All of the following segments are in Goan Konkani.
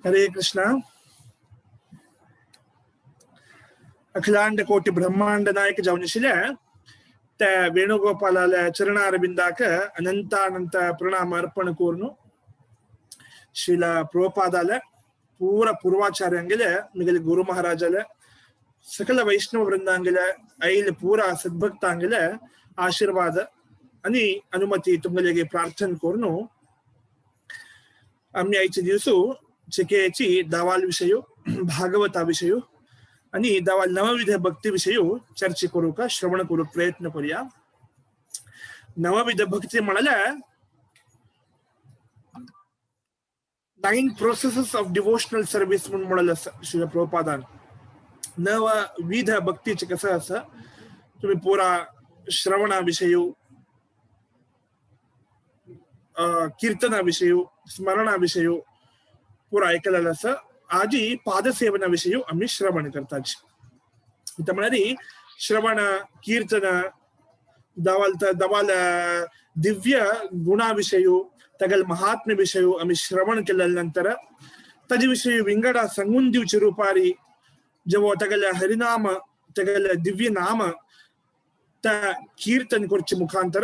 हरे कृष्ण। अखिलांड कोटि ब्रह्मांड नायक जावन ते वेणुगोपालाले चरणारविंदाक अनंतानंत प्रणाम अर्पण कोर्नु ಶ್ರೀಲ ಪ್ರಭುಪಾದಾಲೆ ಪೂರ ಪೂರ್ವಾಚಾರ್ಯಂಗಿಲೆ ಮಿಗಲಿ ಗುರು ಮಹಾರಾಜಲೆ ಸಕಲ ವೈಷ್ಣವ ವೃಂದಾಂಗಿಲೆ ಐಲ್ ಪೂರ ಸದ್ಭಕ್ತಾಂಗಿಲೆ ಆಶೀರ್ವಾದ आणि अनुमती तुमगेले प्रार्थना करून आम्ही आयचे दिवसू चिकेची दावाल विषय भागवता विषय आणि दावाल नवविध भक्ती विषय चर्चे करू का श्रवण करू प्रयत्न करूया। नवविध भक्ती म्हणाल्या 9 प्रोसेसेस ऑफ डिवोशनल सर्व्हिस म्हणून म्हणाल श्री प्रभुपादान। नवविध भक्तीचे कसं असं तुम्ही पुरा श्रवणा विषय कीर्तना विषय स्मरणा विषय पुरा ऐकलेलं असं आजी पादसेवना विषय आम्ही श्रवण करतात। इथं म्हणाली श्रवण कीर्तन दवाल दवाल दिव्य गुणाविषय तगल महात्म्य विषय आम्ही श्रवण केल्यानंतर ताजे विषय विंगडा सांगून दिवचे रुपारी जेव्हा तगल हरिनाम तगल दिव्य नाम त्या कीर्तन करचे मुखांतर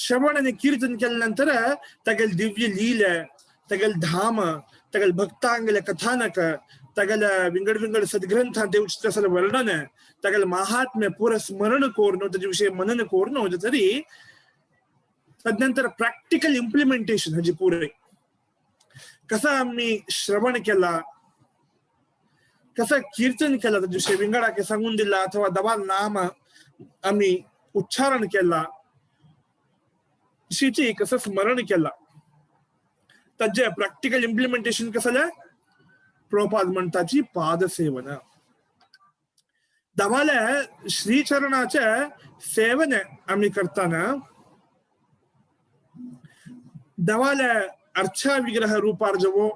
श्रवण आणि कीर्तन केल्यानंतर तगल दिव्य लीला तगल धाम तगल भक्तांगल कथानक तगल विंगड विंगड सद्ग्रंथ देवचे तसं वर्णन तगल महात्म्य पुरा स्मरण करून त्याच्या विषयी मनन करून तरी तदनंतर प्रॅक्टिकल इम्प्लिमेंटेशन म्हणजे पुरे कसा आम्ही श्रवण केला कसा कीर्तन केला त्या दिवशी विंगडाके सांगून दिला अथवा दवा नाम आम्ही उच्चारण केला विषयी कसं स्मरण केला त्याचे प्रॅक्टिकल इम्प्लिमेंटेशन कसं झालं प्रभुपाद म्हणताची पादसेवन दवाला श्रीचरणाचे सेवन आम्ही करताना दवाला अर्चा विग्रह रूपार जवो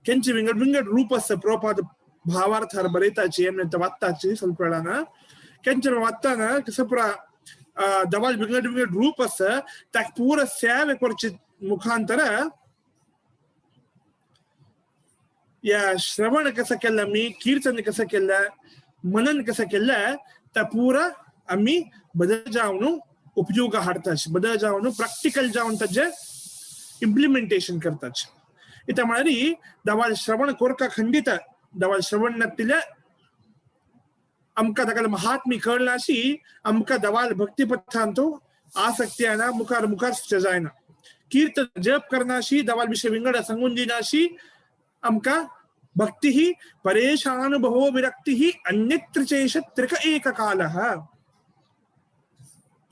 केंचे विंगड विंगड रूप असं प्रभुपाद भावार्थार बरयताची आमी वाचताची ಸ್ವಲ್ಪ वेळान केंचे वाचताना कसं पुरा दवाल विंगड विंगड रूप असं त्याक पूरा सेवे करचे मुखांतर या श्रवण कसं केलं मी कीर्तन कसं केलं मनन कसं केलं त्या पुरा आम्ही बदल जावन उपयोग हाडताच बदल जावन प्रॅक्टिकल जावन ताजे इम्प्लिमेंटेशन करतात। इथं म्हणाली दवाल श्रवण कोरका खंडित दवाल श्रवण नसलेल्या आमकां ताका महात्मी कळनाशी आमकां दवाल भक्तिपथांतो आसक्ती येना मुखार मुखार जायना कीर्तन जप करनाशी दवाल विषय विंगड सांगून दिनाशी आमकां भक्ती ही परेशानुभवो विरक्ती ही अन्यत्र चेष त्रिक एककालः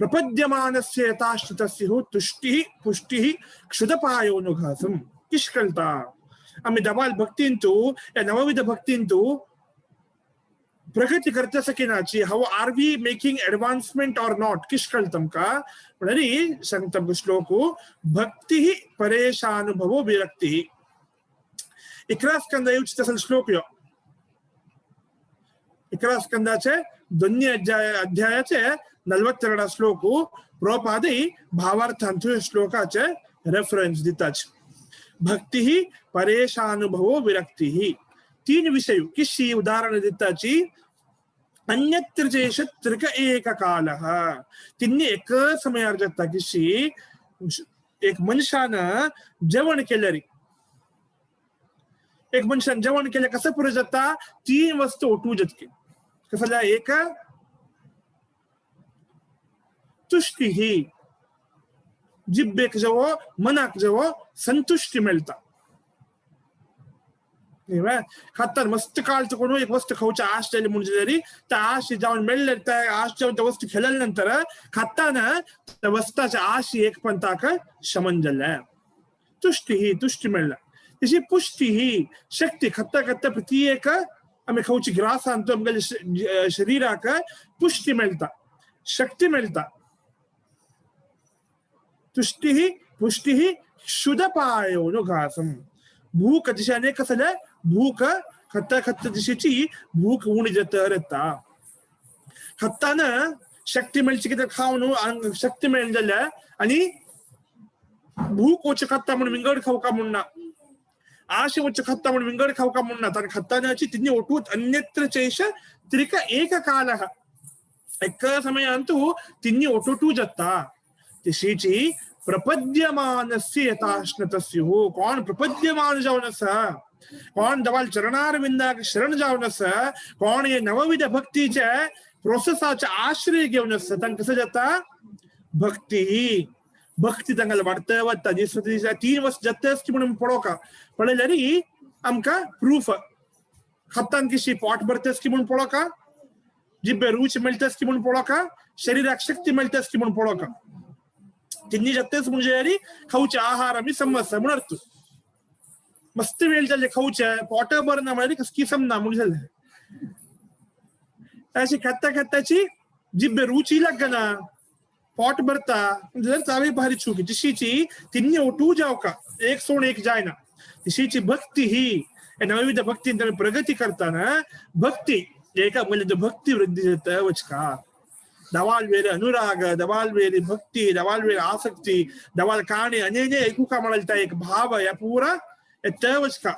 प्रपद्यमानस्य यथाश्रुतस्य तुष्टिः पुष्टिः क्षुदपायोनुघासं किष्कलता। आम्ही दवाल भक्तींतू या नवविध भक्तींतू प्रगती करता सकिनाची how are we making advancement or not किष्कलतम का म्हणाली सांगता श्लोक भक्ती परेशानुभवो विरक्ती 11 स्कंद येवची तसं श्लोक यो 11 स्कंदाचे दोन्ही अध्यायाचे 42 श्लोक प्रभुपादी भावार्थांतु श्लोकाचे रेफरन्स दिताच। भक्ती ही परेशानुभवो विरक्ती ही तीन विषय किशी उदाहरण दिताची अन्यत्र चेष त्रिक एक कालः तिन्ही एक समयार जाता किशी एक मनशान जेवण केलं रे एक मनशान जेवण केलं कसं पुरे जाता तीन वस्तू ओटू जातकी कसं एक तुष्टी ही जिब्बेक जेवो मनाक जेवो संतुष्टी मेळता खाताना मस्त काळ चुकून एक वस्तू खावची आश जाली म्हणजे तरी त्या आश जावन मेळ्ळे त्या आश जावन त्या वस्तू खेळल्या नंतर खाताना त्या वस्ताच्या आश एक पंताक शमन जाल्लें तुष्टी ही तुष्टी मेळ्ळा तशी पुष्टी ही शक्ती खाता खाता प्रति एक आमी खावची ग्रासांत आमगेले शरीराक पुष्टी मेळटा शक्ती मेळटा तुष्टी ही पुष्टी ही क्षुदपायोनुघासम भूक दिशाने कसं भूक खत्ता खत्ता दिशेची भूक उणी जात येता खाताना शक्ती मेळची कितें खावन शक्ती मेळ्ळी जाल्यार आनी भूक ओची खाता म्हणून विंगड खावका म्हूण ना। आशे वच्च खत्ता म्हणून विंगड खावका म्हणना ताणें खत्तानाची तिन्ही ओटूत अन्यत्र चैष त्रिक एककालः एका समयांतु तिन्ही ओटोटू जाता. तशीची प्रपद्यमानस्य यथाश्नतस्युः कोण प्रपद्यमान जावन आसा, कोण दवाल चरणारविंदाक शरण जावन आसा, कोण हे नवविध भक्तीचे प्रोसेसाचे आश्रय घेवन आसा, तांकां कसं जाता भक्ती. भक्ती तांकां वाडत वता. दिस 3 वर्स जाता म्हणून पळोवका पळयल्यार आमकां प्रूफ खत्तान कशी पोट भरतस की म्हणून पळोवका, जिब्बे रुच मेळटस की म्हणून पळोवका, शरीराक शक्ती मेळटस की म्हणून पळोवका. तिन्ही जातच म्हणजे खावचे आहार आमी समजता म्हणून अर्थ मस्त वेळ जाले खावचे पोट बरं ना म्हळ्यार कसकी समना म्हणून जालें. अशी खाता खाताची जिब्बे रुची लागना, पोट भरता जाल्यार चावी भारी चुकी. तशीची तिन्ही ओटू जावका एक सोड एक जायना. तशीची भक्ती ही नवविध भक्ती प्रगती करताना भक्ती एका म्हणजे भक्ती वृद्धी जाता वचका. दवाल वेरे अनुराग, दवाल वेरे भक्ती, दवाल वेरे आसक्ती, दवाल काणी अनेने ऐकूका म्हणता एक भाव या पुरा वचका.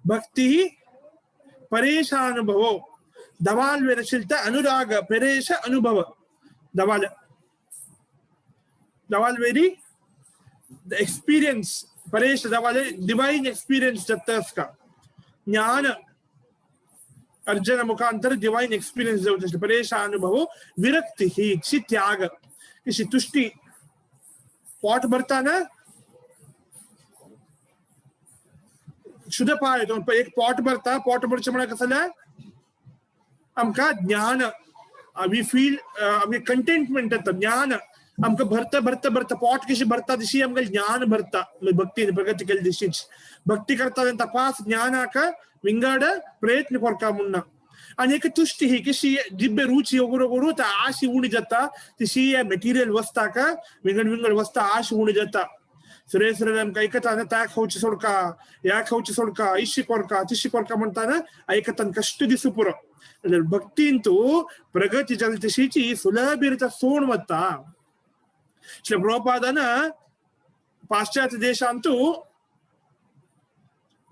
भक्ती परेशानुभव दवाल वेरे शिलता अनुराग परेश अनुभव Dawal Dawal very experience Paresh Dawal divine experience जाता का ज्ञान अर्जुन मुखांतर डिवाइन एक्सपिरियन्स जावचे परेशानुभव विरक्ती ही त्याग कशी तुष्टी. पोट भरताना शुद्ध पाय एक पोट भरता, पोट भरचे म्हळ्यार कसं जालें आमकां ज्ञान we feel आमगे कंटेंटमेंट येता. ज्ञान आमकां भरता भरता भरता पोट कशी भरता तशी आमकां ज्ञान भरता. भक्ती प्रगती केली तशीच भक्ती करता तपास ज्ञानाक विंगड प्रयत्न करका मुन्ना. आणि एक तुष्टी ही कशी जिब्बे रुची ಒಗುರು ಒಗುರು ತ ಆಶೆ ಉಣಿ ಜತ್ತ ತಿಸಿ ಮೆಟೀರಿಯಲ್ ವಸ್ತಾಕ ವಿಂಗಡ ವಿಂಗಡ ವಸ್ತ ಆಶೆ ಉಣಿ ಜತ್ತ. सुरेश आमकां ऐकताना त्या खावची सोडका या खावची सोडका इशी कोरका तिशी कोरका म्हणताना ऐकताना कष्ट दिसू पुरो. भक्तींतू प्रगती जाली तशीची सुलभ सोण वता. श्री प्रभुपादान पाश्चात्य देशांतू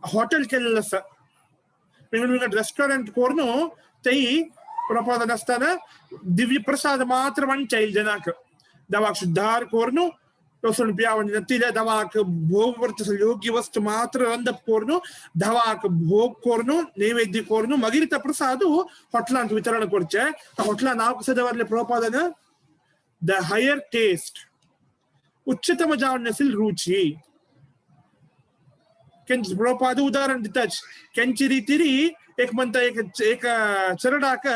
हॉटेल केलेलं आसा, विंगड विंगड रेस्टॉरंट कोरून तई प्रभुपादान आसतना दिव्य प्रसाद मात्र म्हणचाईल जनाक दवाक शुद्धार कोरून लसूण प्यावन नतिले दवाक भोग वर्तस योग्य वस्तु मात्र रंदप कोरून दवाक भोग कोरून नैवेद्य कोरून मगीर त्या प्रसाद हॉटेलांत वितरण करचे. हॉटेला नाव कसं दवरले प्रभुपादान the higher taste उच्चतम जावन नसेल रुची. प्रभुपाद उदाहरण दिताच केंची रीतिरी एक म्हणता एक एक चरडाक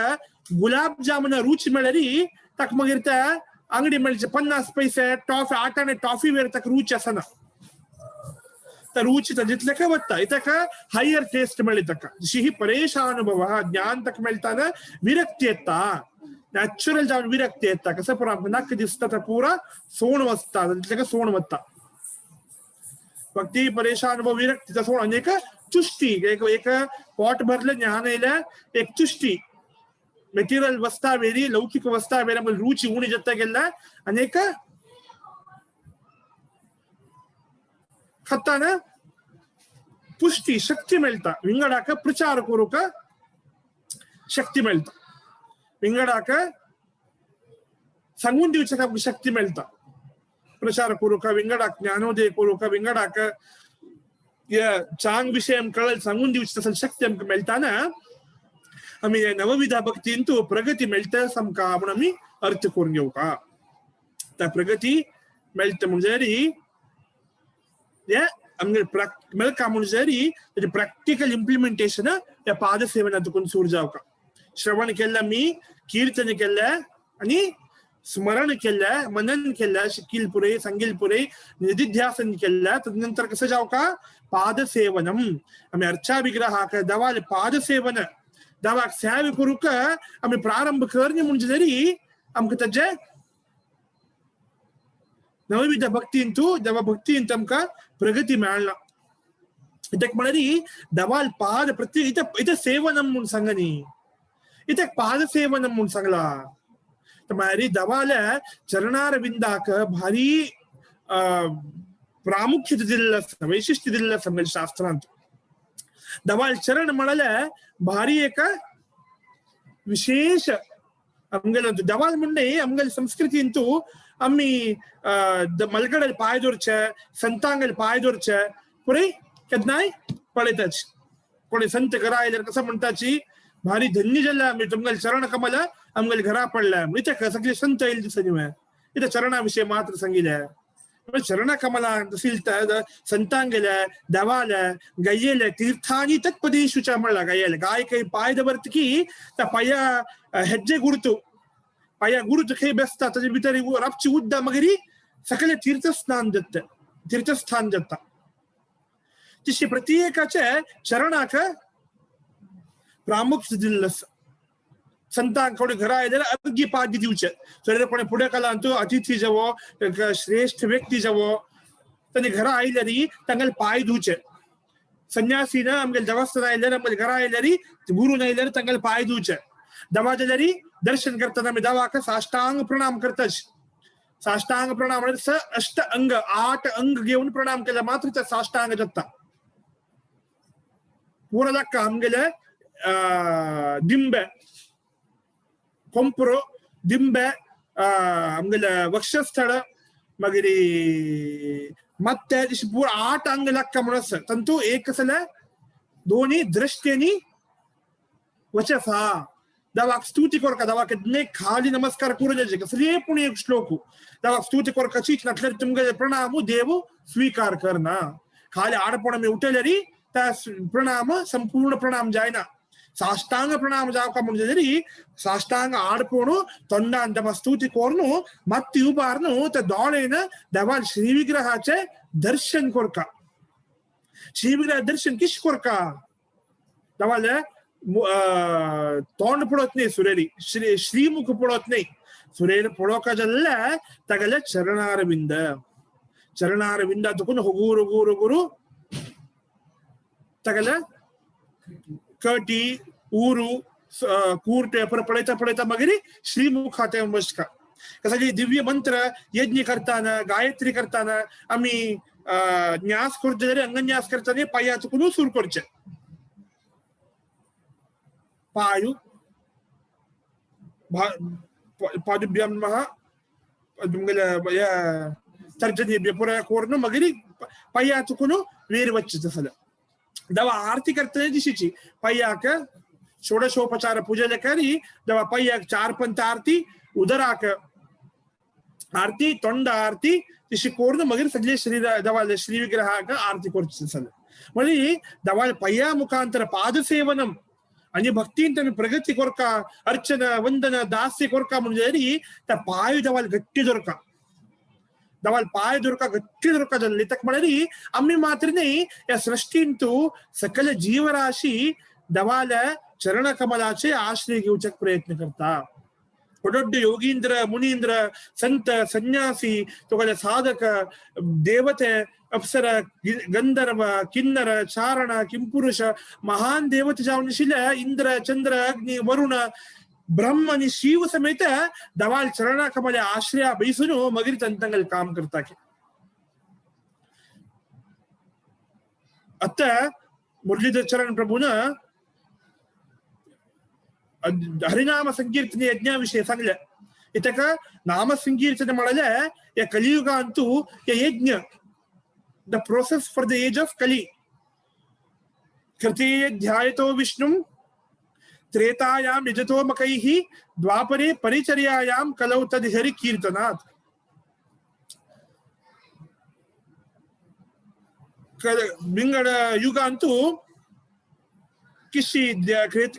गुलाब जामुन रुची मेळ्ळी ताका मागीर त्या अंगडी मेळचे 50 पैसे टॉफी 8 आणे टॉफी वेर ताका रुची आसना. तर रुची जितले काय वता इतका हायर टेस्ट मेळ्ळी ताका. जशी ही परेशानुभव ज्ञान ताका मेळटाना विरक्ती येता, नॅचरल जावन विरक्ती येता. कसं पुरा नाक दिसता तर पुरा सोण वचता तितले काय सोण वता. भक्ती परेशानुभव विरक्तीचा सोण म्हणजे एक तुष्टी एक एक पोट भरले ज्ञान येयलें एक तुष्टी मेटीरियल वस्ता वेरी लौकिक वस्ता वेरी आमकां रुची उणी जाता गेल्ल्या आनी एक खाताना पुष्टी शक्ती मेळटा. विंगडाक प्रचार करूंक शक्ती मेळटा, विंगडाक सांगून दिवच्याक आमकां शक्ती मेळटा. प्रचार करूंक विंगडाक ज्ञानोदय करूंक विंगडाक चांग विशय आमकां सांगून दिवची तसली शक्ती आमकां मेळटाना आमी नवविधा भक्तींतू प्रगती मेळटा आमकां म्हूण आमी अर्थ करून घेवका. त्या प्रगती मेळटा म्हणजे आमगे मेळका म्हणजे ताजें प्रॅक्टिकल इम्प्लिमेंटेशन त्या पादसेवनातून सुरू जावका. श्रवण केल्लें आमी, कीर्तन केल्लें आनी स्मरण केल्लें, मनन केल्लें, शिकील पुरे सांगील पुरे निधिध्यासन केल्लें. तदनंतर कसं जावका पादसेवनम आमी अर्चा विग्रहाक दवाल पादसेवन दवाक सेवे करूंक आमी प्रारंभ करनी म्हणजे जरी आमकां ताजें नवविध भक्तींतू दवा भक्तींत आमकां प्रगती मेळना. कित्याक म्हळ्यार दवाल पाद प्रत्येक इथं इथं सेवनम म्हूण सांगनी, इथं पादसेवनम म्हूण सांगला. तर म्हळ्यार दवाल्या चरणारविंदाक भारी प्रामुख्य दिल्लें आसा, वैशिश्ट्य दिल्लें आसा आमगेल्या शास्त्रांत. देवाल चरण म्हळ्यार भारी एक विशेष आमगेले देवाल म्हणणे आमगेले संस्कृतींतू आमी मलगडे पाय दवरचे, संतांगेले पाय दवरचे पुरे केन्नाय पळयताच. कोणी संत घरा आयल्यार कसं म्हणटाची भारी धन्य जाल्ले आमी, तुमगेले चरण कमल आमगेले घरा पडले. इथे सगळे संत येयले दिसा न्हय, इथे चरणा विशय मात्र सांगिल्ले. चरण कमला संतांगेले देवाले गयेले तीर्थानी तत्पदेशु च म्हणला. गयेले गाय काही पाय दवरतकी त्या पाया हेज्जे गुरुतु पाया गुरुतु खंय बेसता ताजे भितर राबची उद्दा मागीर सकले तीर्थस्नान जाता, तीर्थस्थान जाता. तशी प्रत्येकाचे चरणाक प्रामुख्य दिल्लें आसा. संतांक कोणी घरा आयल्यार अर्घ्य पाद्य दिवचे. जर कोणी फुडें कालांतू अतिथी जावो, एक श्रेष्ठ व्यक्ती जावो, तांणी घरा आयल्यार तांगेले पांय धुवचे. संन्यासीन आमगेले देवस्थान आयल्यार, आमगेले घरा आयल्यार, गुरून आयल्यार तांगेले पांय धुवचे. देवा जाल्यार दर्शन करतना आमी देवाक साष्टांग प्रणाम करतात. साष्टांग प्रणाम म्हणजे स अष्ट अंग, 8 अंग घेवन प्रणाम केले मात्र ते साष्टांग जाता. पुरा दाखय आमगेले दिंबे ಕೊಂಪರು ದಿಂಬೆ ಆಮೇಲೆ ವಕ್ಷಸ್ಥಳ ಮಗಿರಿ ಮತ್ತೆ ಪೂರ 8 अंग लक्का म्हणस तंतु एक सಲ दोन्ही दृष्टेनी वचसा दवाक स्तुती कोरका दवाक इतने खाली नमस्कार करू जायचे कसले पण एक श्लोक दवाक स्तुती कोरका चीच नटल्यार तुमगे प्रणाम देव स्वीकार करना. खाली आडपण मी उठल्यारी त्या प्रणाम संपूर्ण प्रणाम जायना. साष्टांग प्रणाम जावका म्हणजे जरी साष्टांग आडपोणु तोंडान दवा स्तुती कोरनु मत्ती उबारनु त्या दोळेन देवान श्री विग्रहाचे दर्शन कोरका. श्री विग्रह दर्शन किश कोरका देवाले तोंड पळोवत न्ही, सुरेरी श्री श्रीमुख पळोवत न्ही, सुरेर पळोवका जाल्ले तागेले चरणारविंद, चरणारविंद तुकून हुगूर हुगूर हुगूर तागेले कटी ऊरू कूर्टे पर पळयता पळयता मागीर श्रीमुखा ते बसका. कसली दिव्य मंत्र यज्ञ करताना गायत्री करताना आमी न्यास करचे जाल्यार अंगन्यास करताना पांया चुकून सुरू करचे. पायु पादुभ्याम नमः तुमगेले तर्जनीभ्य पुरा कोरून मागीर पांया चुकून वेर वच्चे तसले. दवा आरती करताना दिशीची पांयाक षोडशोपचार पूजा करी दवा पांयाक 4 पंथ आरती, उदराक आरती, तोंड आरती तशी कोरून मागीर सगळे श्री दवा श्री विग्रहाक आरती करची तसले. म्हणजे दवा पांया मुखांतर पादसेवनम आणि भक्तीन आमी प्रगती कोरका, अर्चना वंदना दास्य कोरका म्हणजे तरी त्या पाय दवाल गट्टी दवरका, दवाल पाय दवरका गट्टी दवरका जाल्ले. ताका म्हळ्यार आमी मात्र न्ही ह्या सृष्टींतू सकल जीवराशी दवाल चरण कमलाचे आश्रय घेवच्याक प्रयत्न करता. ದೊಡ್ಡ ಯೋಗೀಂದ್ರ ಮುನೀಂದ್ರ ಸಂತ ಸನ್ಯಾಸಿ ತುಗಲ ಸಾಧಕ ದೇವತೆ ಅಪ್ಸರ ಗಂಧರ್ವ ಕಿನ್ನರ ಚಾರಣ ಕಿಂಪುರುಷ ಮಹಾನ್ ದೇವತೆ ಜಾವನಿಶಿಲ ಇಂದ್ರ ಚಂದ್ರ ಅಗ್ನಿ ವರುಣ ಬ್ರಹ್ಮನಿ ಶಿವ ಸಮೇತ ದವಾಲ್ ಚರಣ ಕಮಲ ಆಶ್ರಯ ಬಯಸುನು ಮಗಿರಿ ತಂತಂಗಲ್ ಕಾಮ್ ಕರ್ತಾಕೆ. ಅತ್ತ ಮುರಳೀಧರ ಚರಣ್ ಪ್ರಭುನ हरिनाम संकीर्तने यज्ञ विषय सांगले. इतक नाम संकीर्तने म्हळ्यार या कलियुगांतू या यज्ञ the process for the age of Kali. कृते ध्यायतो विष्णुं त्रेतायां यजतो मकैः द्वापरे परिचर्यायां कलौ तद् हरि कीर्तनात्. विंगड युगांतू किशी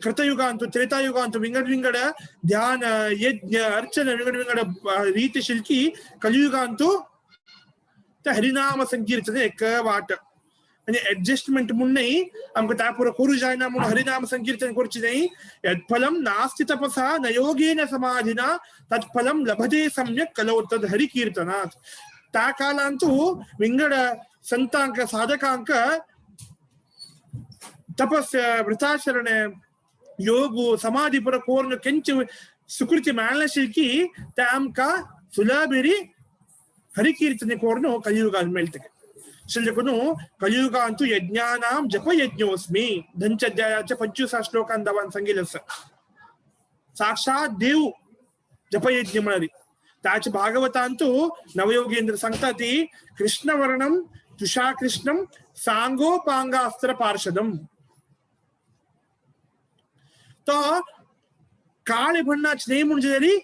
कृतयुगांतु त्रेतायुगांतु विंगड विंगड ध्यान यज्ञ अर्चना विंगड विंगड रीति शिल्की कलियुगांतु त्या हरिनाम संकीर्तन एक वाट आणि ऍडजस्टमेंट म्हूण न्ही आमकां त्या पुरो करूं जायना म्हणून हरिनाम संकीर्तन करचें न्ही. यत्फलं नास्ति तपसा न योगेन समाधिना तत्फलं लभते सम्यक् कलौ तद् हरिकीर्तनात्. त्या कालांतु विंगड संतांक साधकांक ತಪಸ್ಸ ವೃತಾಚರಣೆ ಯೋಗು ಸಮಾಧಿ ಪುರ ಕೋರ್ನು ಕೆಂಚು ಸುಕೃತಿ ಮೇಳಶಿಲ್ಕಿ त्या आमकां सुलभेरी हरिकीर्तने कोर्ನು ಕಲಿಯುಗ ಮೇಲ್ತಕ್ಕೆ. देखून कलियुगांतु यज्ञानाम जपयज्ञोस्मी धनच्या अध्यायाच्या 25 श्लोकान दवान सांगितलं असं. साक्षात देव जपयज्ञ म्हणाली. त्याच भागवतांतु नवयोगेंद्र सांगता ती कृष्णवर्णम तुषाकृष्णम सांगोपांगास्त्र पार्षदम. तो काळे बण्णाची न्हय म्हणजे तरी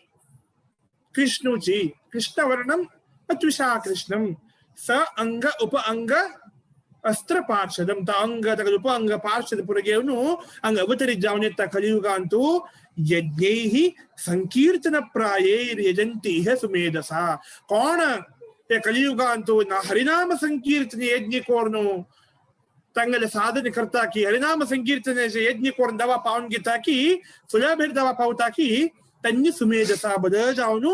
कृष्णूची कृष्णवर्णम तुषाकृष्णम स अंग उप अंग अस्त्र पार्षदम. त अंग तका उप अंग पार्षद पुर घेवन अंग अवतरीत जावन येता कलियुगांतु यज्ञैः संकीर्तन प्रायैर्यजन्ति इह सुमेधसा. कोण ते कलियुगांतु ना हरिनाम संकीर्तन यज्ञ कोरनु तांगेले साधने करता की हरिनाम संकीर्तनाचे यज्ञ कोरून दवा पावन घेता की सुलभेर दवा पावता की त्यांनी सुमेधसा बदल जावन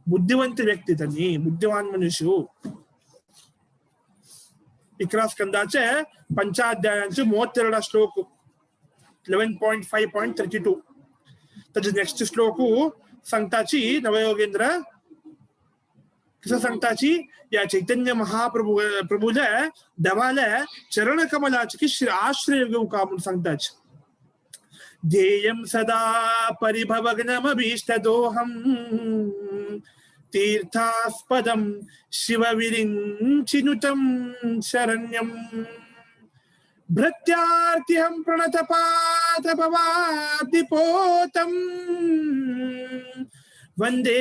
बुद्धिवंत व्यक्ती त्यांनी बुद्धिवान मनुष्य. 11 स्कंदाचे पंचाध्यायांचे 32 श्लोक 11.5.32. त्याचे नेक्स्ट श्लोक सांगताची नवयोगेंद्र कसं सांगताची या चैतन्य महाप्रभू प्रभूले देवाले चरण कमलाचे की आश्रय घेऊ का म्हणून सांगताची. ध्येयं सदा परिभवग्नमभीष्टदोहं तीर्थास्पदं शिवविरिञ्चिनुतं शरण्यं भृत्यार्तिहं प्रणतपातभवादिपोतं वंदे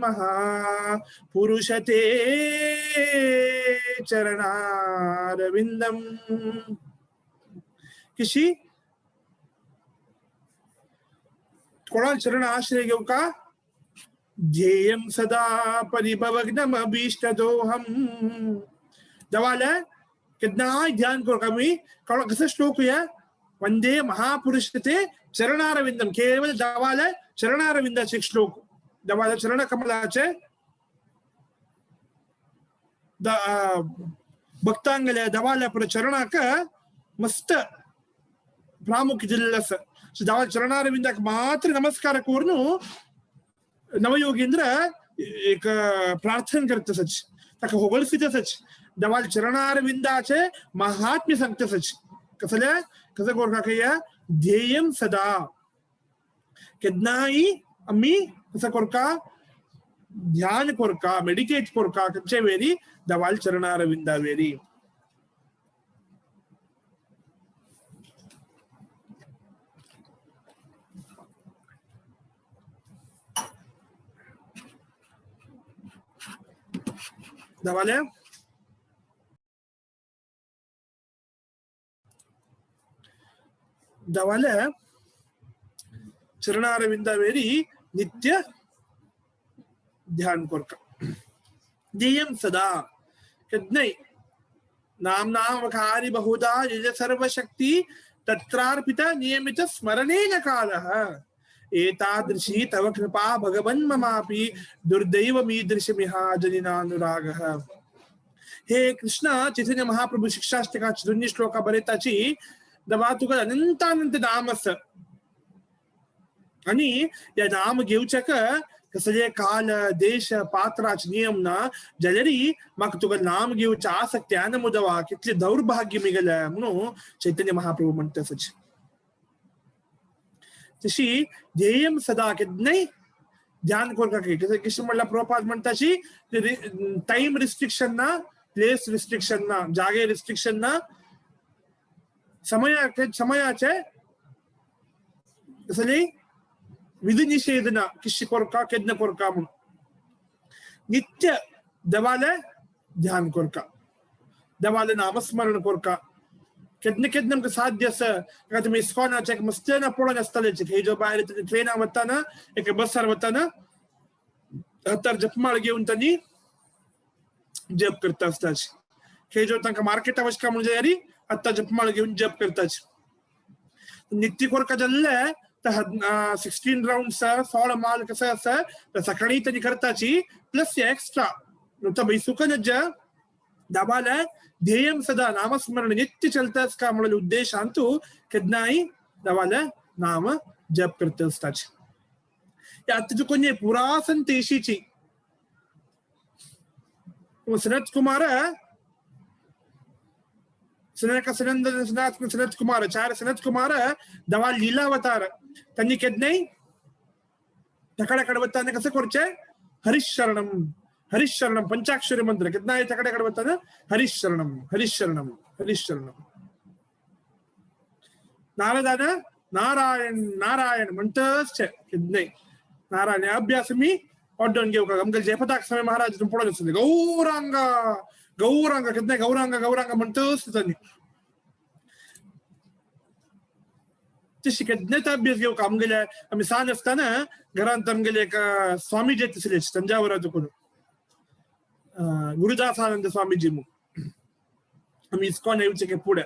महापुरुषते चरणारविंदम. किशी कोणा चरण आश्रय घेऊ का? ध्येयं सदा परिभवग्नमभीष्टदोहं. देवाले केन्नाय ध्यान करू का मी कसं श्लोक या वंदे महापुरुष ते चरणारविंदम. केवळ देवाले चरणारविंदाचे श्लोक देवाला चरण कमलाचे भक्तांगले देवाला पर चरणाक मस्त प्रामुख्य दिलेलं असं. देवाला चरणारविंदाक मात्र नमस्कार करून नवयोगेंद्र एक प्रार्थना करत सच ताका होगळसीत सच देवाला चरणारविंदाचे महात्म्य सांगता सच. कसले कसं गोरखा खया ध्येयम सदा केन्नाय आमी कसं कोरका ध्यान कोरका मेडिटेट कोरका खंयचे वेरी देवाल चरणारविंदा वेरी. देवाले देवाले चरणारविंदा वेरी नित्य ध्यान कोरका. ध्येयं सदा केन्नाय नाम नामकारी बहुधा यज सर्वशक्ती तत्रार्पित नियमित स्मरणेन कालः एतादृशी तव कृपा भगवन् ममापि दुर्दैवमीदृशमिहा जनिनानुरागः. हे कृष्ण चैतन्य महाप्रभू शिक्षाष्टकाची दोन्ही श्लोका बरयताची दवा तुका अनंतानंत नाम आसा आणि या नाम घेवच्याक कसले काल देश पात्राचे नियम ना जाल्यारी म्हाका तुका नाम घेवच्या आसक्ती आनमुदवा कितले दौर्भाग्य मिगले म्हणून चैतन्य महाप्रभू म्हणटा सच. तशी ध्येयम सदा केन्नाय ध्यान कोरका की किशे म्हणल्यार प्रभुपाद म्हणटाची टायम रिस्ट्रिक्शन ना, प्लेस रिस्ट्रिक्शन ना, जागे रिस्ट्रिक्शन ना, समयाचे कसले विधी निषेध ना किशी कोरका केन्ना कोरका म्हणून नित्य देवाले ध्यान कोरका देवाले नामस्मरण कोरका. केन्ना केन्ना आमकां साध्य आसा का तुमी इस्कॉनाचे एक मस्तेना पळोवन आसताले हे जो भायर ट्रेनान वताना एका बसार वताना हातार जपमाळ घेवन तांणी जप करता आसताचे. हे जो तांकां मार्केटा वचका म्हणजे जाल्यार आतां जपमाळ घेवन जप करताचे. नित्य कोरका जाल्ले 16 राउंड 16 माल कसं आसा तर सकाळी त्यांनी करताची प्लस एक्स्ट्रा नुसतं बैसुकन दाबाला ध्येयम सदा नामस्मरण नित्य चलताच का म्हणून उद्देश अंतू केन्नाय देवाला नाम जप करत असताचे. आता तुका पुरासन तेशीची सनत कुमार सनक सनंदन सनातन सनत कुमार, चार सनत कुमार दवा लीलावतार त्यांनी केदनाय तकडे कडवताना कसं करचे हरिशरणम हरिशरणम पंचाक्षरी मंत्र केदनाय तकडे कडवताना हरिशरणम हरिशरणम हरिशरणम. नारदान नारायण नारायण म्हणतच केदनाय नारायण. अभ्यास मी ऑर्डर घेऊ का आमकां जयपताक स्वामी महाराज पडत आसले गौरांग गौरांग केदनाय गौरांग गौरांग म्हणतच त्यांनी. तशी केदनाय अभ्यास घेऊ का आमगेले आमी सान आसतना घरांत आमगेले एक स्वामीजी आसले तंजावराचो कोण गुरुदासानंद स्वामीजी म्हूण. आमी इस्कॉन येवचे फुडें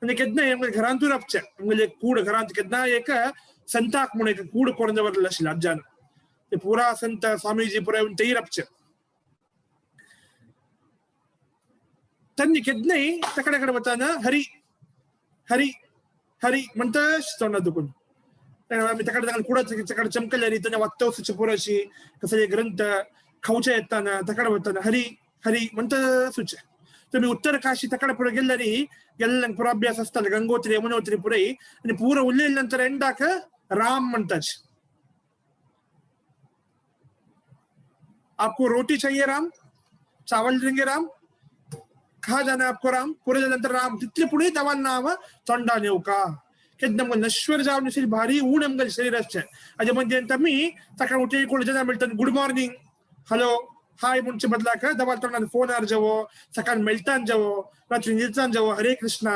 आनी केन्नाय आमगे घरांतूय रावचे आमगेले कूड घरांत केन्नाय एक संताक म्हूण एक कूड करून दवरलें आशिल्लें आज्यान. ते पुरा संत स्वामीजी पुरा येवन तेय रावचे. त्यांनी केन्नाय तकडे कडेन वताना हरी हरी हरी म्हणटच तोंडा दुखून आमी तकडे तांकां कुडा चमकल्यारी तेन्ना वाचता पुराशी कसले ग्रंथ खावचे येताना तकडे वताना हरी हरी म्हणटच. तुम्ही उत्तर काशी तकडे पुढे गेल्यारी गेल्ल्यांक पुरो अभ्यास आसताले गंगोत्री यमुनोत्री पुराय आनी पुरो उलयले नंतर एंडाक राम म्हणटाच. आपको रोटी चाहिए राम, चावल देंगे राम, कहा जाना आपको राम, पुरे जाल्यानंतर राम तितले पुढे दवाल नाव तोंडान येवका केन्ना आमकां नश्वर जावन अशी भारी ऊण आमकां शरीर आसचें. हाजे मध्येंत आमी ताका उठे कोण जेन्ना मेळटा गुड मॉर्निंग हॅलो हाय म्हणचे बदलाक दवाल तोंडान फोनार जेवो, सकाळ मेळटान जेवो, रात्री न्हिदतान जेवो हरे कृष्णा.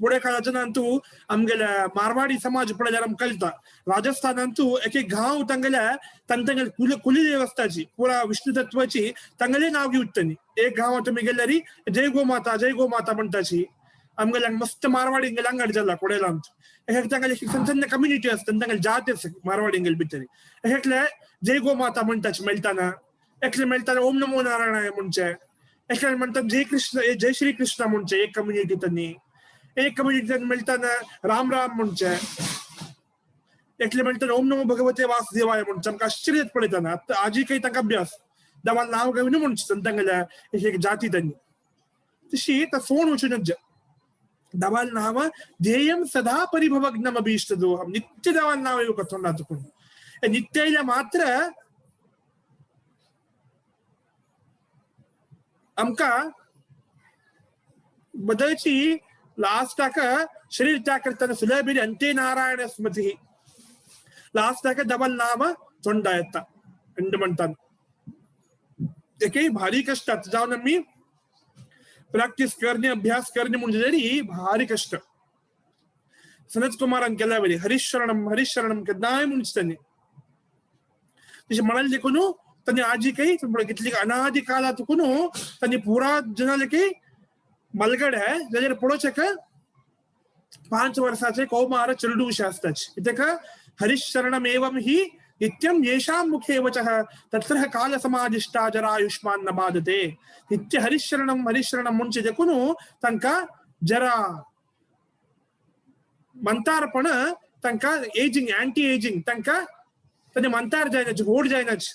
फुडें काळाच्या तूं आमगेल्या मारवाडी समाज पळयल्यार आमकां कळटा राजस्थानांतू एक एक गांव तांगेल्या तांगेल्या कुल कुलदेवस्थाची पुरा विष्णू तत्वाची तांगेले नाव घेवता त्यांनी. एक गांवात तुमी गेल्यारी जय गो माता जय गो माता म्हणटाची. आमगेल्या मस्त मारवाडी अंगड जाला कोडेलांत. एक तांगेले सण सण कम्युनिटी आसता तांगेले जात आसा मारवाडी भितर. एकले जय गो माता म्हणटाची मेळटाना, एकले मेळटाना ओम नमो नारायणाय म्हणचे, एकले म्हणटात जय कृष्ण जय श्री कृष्ण म्हणचे एक कम्युनिटी त्यांनी. एक कम्युनिटी मेळटाना राम राम म्हणचे, एकले मेळटाना ओम नमो भगवते वासुदेवाय म्हणचे. आमकां आश्चर्य पळयतना आतां आजी काही तांकां अभ्यास देवान नांव घेवन म्हणचे तांगेल्या एक एक जाती त्यांनी. तशी फोन वचून दवाल नाव ध्येयम सदा परिभवग्नम अभीष्टदोहम नित्य दवाल नाव येवका तोंडांत कोण नित्य येयल्यार मात्र आमकां बदलची लास्टाक शरीर त्याग करतना सुलभ अंते नारायण स्मृती लास्टाक डबल नाव तोंडा येता एंड म्हणटात. तेकय भारी कष्ट जावन आमी प्रॅक्टीस करणे अभ्यास करणे म्हणजे तरी भारी कष्ट. सनत कुमारान केल्या वरी हरिशरणम हरिशरणम केन्नाय म्हणचे त्यांनी. तशें म्हणाले देखून त्यांनी आजी काही कितली अनादी काळात त्यांनी पुरा जनाले की मलगड आहे जाल्यार पळोवचें 5 वर्साचे कौमार चेडूं आसताच. कित्याक हरिशरणम एवं हि नित्यं येषां मुखे वचः तत्र काल समाधिष्ठा जरायुष्मान न बाधते. नित्य हरिशरणम हरिशरणम म्हणचे देखून तांकां जरा मंतारपण तांकां एजिंग अँटी एजिंग तांकां तांचे मंतार जायनाच व्हड जायनाच.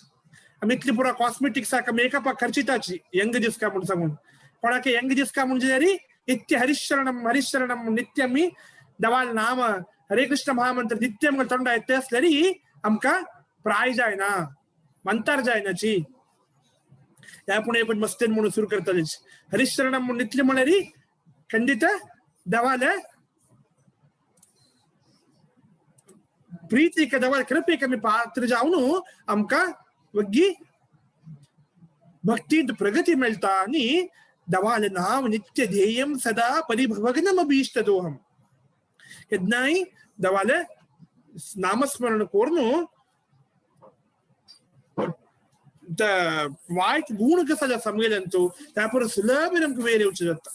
आमी इतली पुरा कॉस्मेटिक्साक मेकअपाक खर्चिताची यंग दिसका म्हूण सांगून कोणाक यंग दिसका म्हणजे तरी नित्य हरिशरणम हरिशरणम नित्य आमी दवाल नाम हरे कृष्ण महामंत्र नित्य आमकां तोंडा येता आसल्यारी आमकां प्राय जायना मंतार जायनाची. ह्या पूण एक मस्तेन म्हणून सुरू करताले हरिशरणम म्हूण नित्य म्हळ्यार खंडित दवाल प्रीतीक दवाल कृपेक आमी पात्र जावन आमकां वग्गी भक्तींत प्रगती मेळटा आनी दवाल नाव नित्य ध्येयम सदा परिभवग्नम अभीष्टदोहम. केन्नाय दवाल नामस्मरण करून वायट गुण कसा जाता समगेल्यांचो त्या परस सुलभ आमकां वयर येवचें जाता.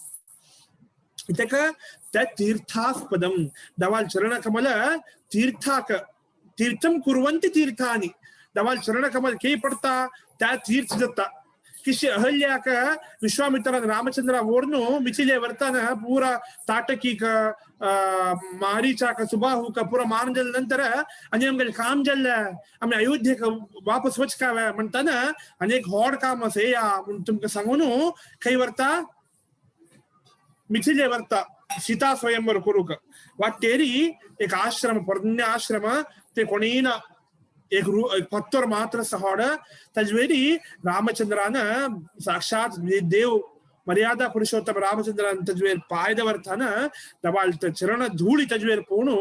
कित्याक त्या तीर्थास्पदम दवाल चरणकमल तीर्थाक तीर्थम कुर्वन्ति तीर्थानि दवाल चरणकमल के पडता त्या तीर्थ जाता. किशी अहल्याक विश्वामित्रान रामचंद्र वोर्नु मिथिले वर्ताना पूरा ताटकीक मारीचाक सुबाहुक पूरा मारजल नंतर आणि आमगे काम जाल्ले आमी अयोध्येक वापस वचकावे म्हणताना अनेक व्हड काम आसा येया म्हूण तुमकां सांगून खंय व्हरता मिथिले वरता सीता स्वयंवर करूक वाटेरी एक आश्रम परन्य आश्रम ते कोणी ना एक पत्तर मात्र सहाड तजवेरी रामचंद्रान साक्षात देव मर्यादा पुरुषोत्तम रामचंद्रान तजवेर पायद वर्थान दवाल चरण धूळी तजवेर पोणू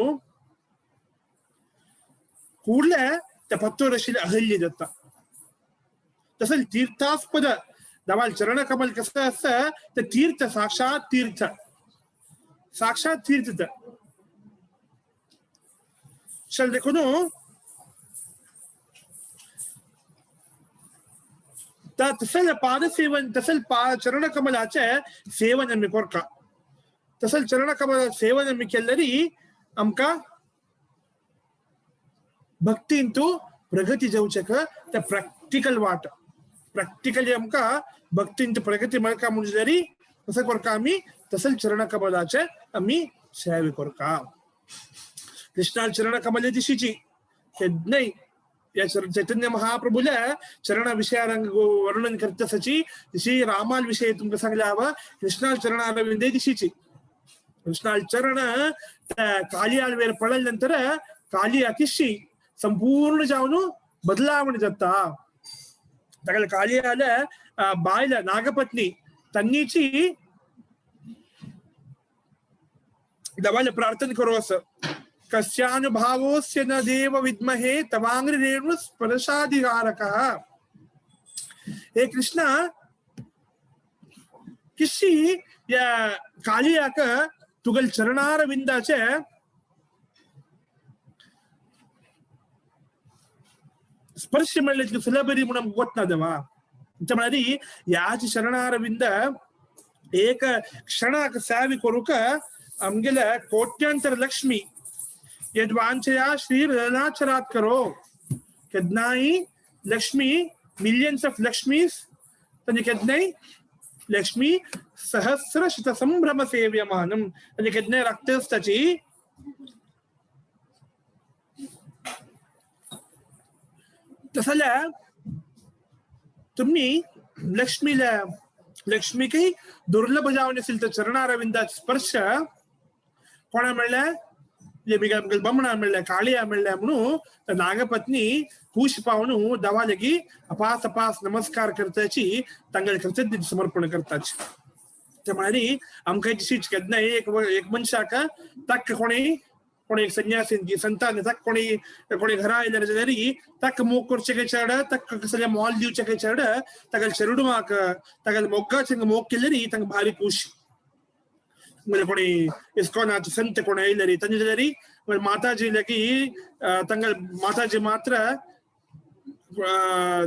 ಕೂಡಲೇ पत्तोर अहल्य जाता. तसं तीर्थास्पद दवाल चरण कमल कसं असतं तर तीर्थ साक्षात तीर्थ साक्षात तीर्थ. चल देखो नो तसल पादसेवन तसल चरण कमलाचे सेवन आमी करता. तसल चरण कमल सेवन आमी केल्यारी आमकां भक्तींतु प्रगती जावचेक ते प्रॅक्टिकल वाट प्रॅक्टिकली आमकां भक्तींत प्रगती मेळका म्हणून जाल्यार कसं करता आमी तसल चरण कमलाचे आमी सेवे करता. कृष्णा चरण कमल दिशीची नाही या चैतन्य महाप्रभूला चरण विषयारंग वर्णन करतसची दिशी रामाल विषय तुमका सांगला हवा. कृष्णा चरणारविंदे दिशीची कृष्णाल चरण कालियाल वेर पडल नंतर काली अकिशी संपूर्ण जावन बदलावण जाता. ताका कालियाल बायल नागपत्नी तन्नीची दवाल प्रार्थना करो असं कस्यानुभावोस्य न देव विद्महे तवांग्रि रेणु स्पर्शाधिकारकः. हे कृष्णा किशी या कालियाक तुगल चरणारविंदाचे स्पर्श मेळ्ळे सुलभरी म्हणून गोत ना देवा. म्हळ्यार याच शरणारविंद एक क्षणाक सेवे करूक आमगेले कोट्यांतर लक्ष्मी यद्वांचया श्री ललनाचरात करो. केन्नाय लक्ष्मी मिलियन्स ऑफ लक्ष्मीस तांचे केन्नाय लक्ष्मी सहस्र शत संभ्रम सेव्यमानम तांचे केन्नाय राखतच ताची. तसं तुम्ही लक्ष्मीला लक्ष्मीकय दुर्लभ जावन असेल तर चरणारविंदात स्पर्श कोणा मेळ्ळ्या बमणा मेळ्ळ्या काळिया मेळ्ळ्या म्हणून नागपत्नी खुश पावन दवा लगी अपास अपास नमस्कार करताची तांगेले कृतज्ञ समर्पण करताची. ते म्हळ्यार आमकां दिशीच केन्ना एक एक मनशाक ताका कोणी कोणी एक संन्यासीन संतान ताका कोणी कोणी घरा आयल्यार जाल्यार ताका मोग करचें काय चेड ताका कसलें मोल दिवचें काय चेड ताका चेरडुवाक ताका मोगाचें मोग केल्यार तांकां भारी खुश. म्हणजे कोणी इस्कॉनाचे संत कोणी आयले तांचे जाल्यार माताजी लगी तांकां माताजी मात्र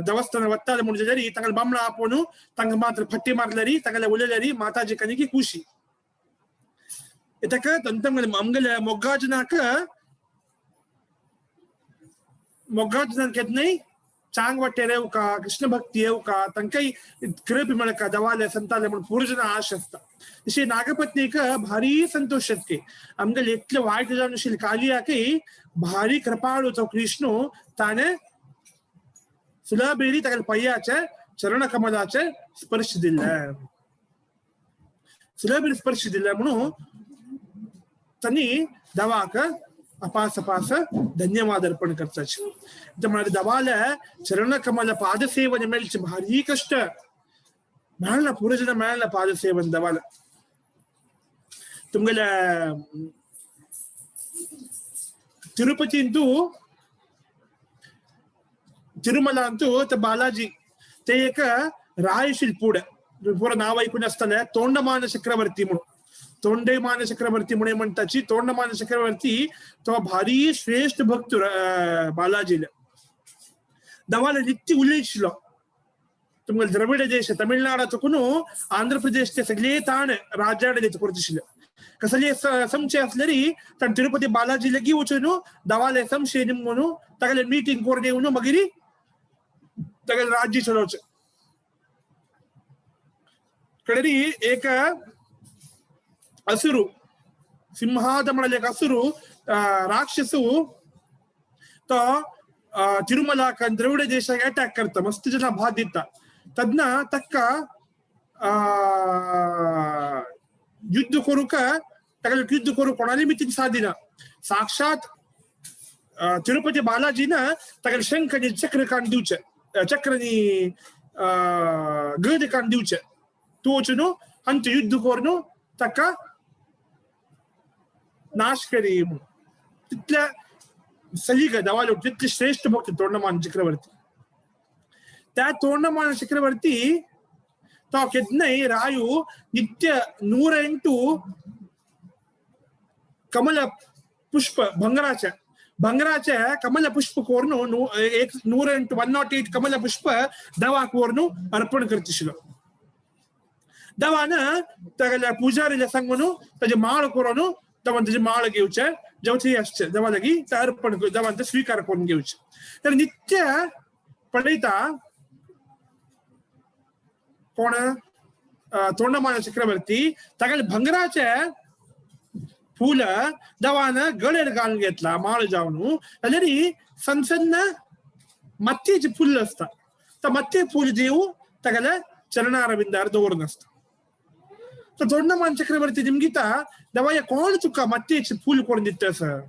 देवस्थान वत्ताले म्हणून जाल्यार तांकां बामणा आपोवन तांकां मात्र फट्टी मारल्यार तांकां उलयल्यार माताजी कनी खुशी. ताका आमगेल्या मोगाजनाक मोगाजनान केन्नाय चांग वाटेर येवका कृष्ण भक्ती येवका तांकांय कृप मेळका देवाले संताले म्हणून पुरजना आश आसता. तशी नागपत्नीक भारी संतोष जातकी आमगेले इतले वायट जावन आशिल्ले कालियाकय भारी कृपाळू तो कृष्णू ताणें सुलभेरी ताका पय्याचे चरण कमलाचे स्पर्श दिले सुलभेरी स्पर्श दिले म्हणून त्यांनी दवाक अपास अपास धन्यवाद अर्पण करताचे. म्हळ्यार दवाले चरण कमल पादसेवन मेळचे भारी कष्ट मेळना पुरजना मेळना पादसेवन दवाला. तुमगेले तिरुपतींतू तिरुमला अंतू बालाजी ते एक रायशील पुढे पुरा नाव ऐकून असताना तोंडमान चक्रवर्ती म्हणून तोंडेमान चक्रवर्ती म्हणून म्हणताची तोंडमान चक्रवर्ती तो भारी श्रेष्ठ भक्त बालाजीला दवाला नित्य उल्लेखलो. तुमगेले द्रविड देश तमिळनाडाचो आंध्र प्रदेश ते सगळे ताण राज्याडे करतिशिल्ले कसले संशय असल्यारी ताण तिरुपती बालाजी लगी वचून दवाले संशय निमून तागेले मीटिंग करून येवन मागीर तागेले राज्य चलोवचें. कडेरी एक असुरु सिंहाद म्हळ्यार एक असुरु राक्षसू तो तिरुमलाक द्रविड देशाक अटॅक करता मस्त जना भात दिता. तन्ना तक्का युद्ध करूंक ताका युद्ध करूंक कोणाली मितीन सादिना. साक्षात तिरुपती बालाजीन ताका शंख आनी चक्र काण दिवचें, चक्र आनी गद काण दिवचें. तूं वचून हांचें युद्ध करून ताका नाश करी म्हणून. तितल्या सलीग देवालो तितले श्रेष्ठ भक्त तोंडमान चक्रवर्ती. त्या तोंडमान चक्रवर्ती तो केन्नाय रायू नित्य 108 कमल पुष्प भंगराचे भंगराचे कमल पुष्प कोरून 108 108 कमल पुष्प दवा कोरून अर्पण करतिशिलो. दवान तागेल्या पुजारीला सांगून ताजे माळ करून दवान ताजे माळ घेवचे जेवचे आसचे दवा लागी ते अर्पण दवान ते स्वीकार करून घेवचे. तर नित्य पळयता कोण तोंडमान चक्रवर्ती तागेले भंगराचे फूल दवान गळेर घालून घेतला माळ जावन जाल्यार सनसन्न मातयेचे फुल आसता तर मातये फूल दिव तागेले चरणारविंदार दवरून आसता. तर तोंडमान चक्रवर्ती निमगिता दवाया कोण तुका मातयेचे फूल करून दिता सर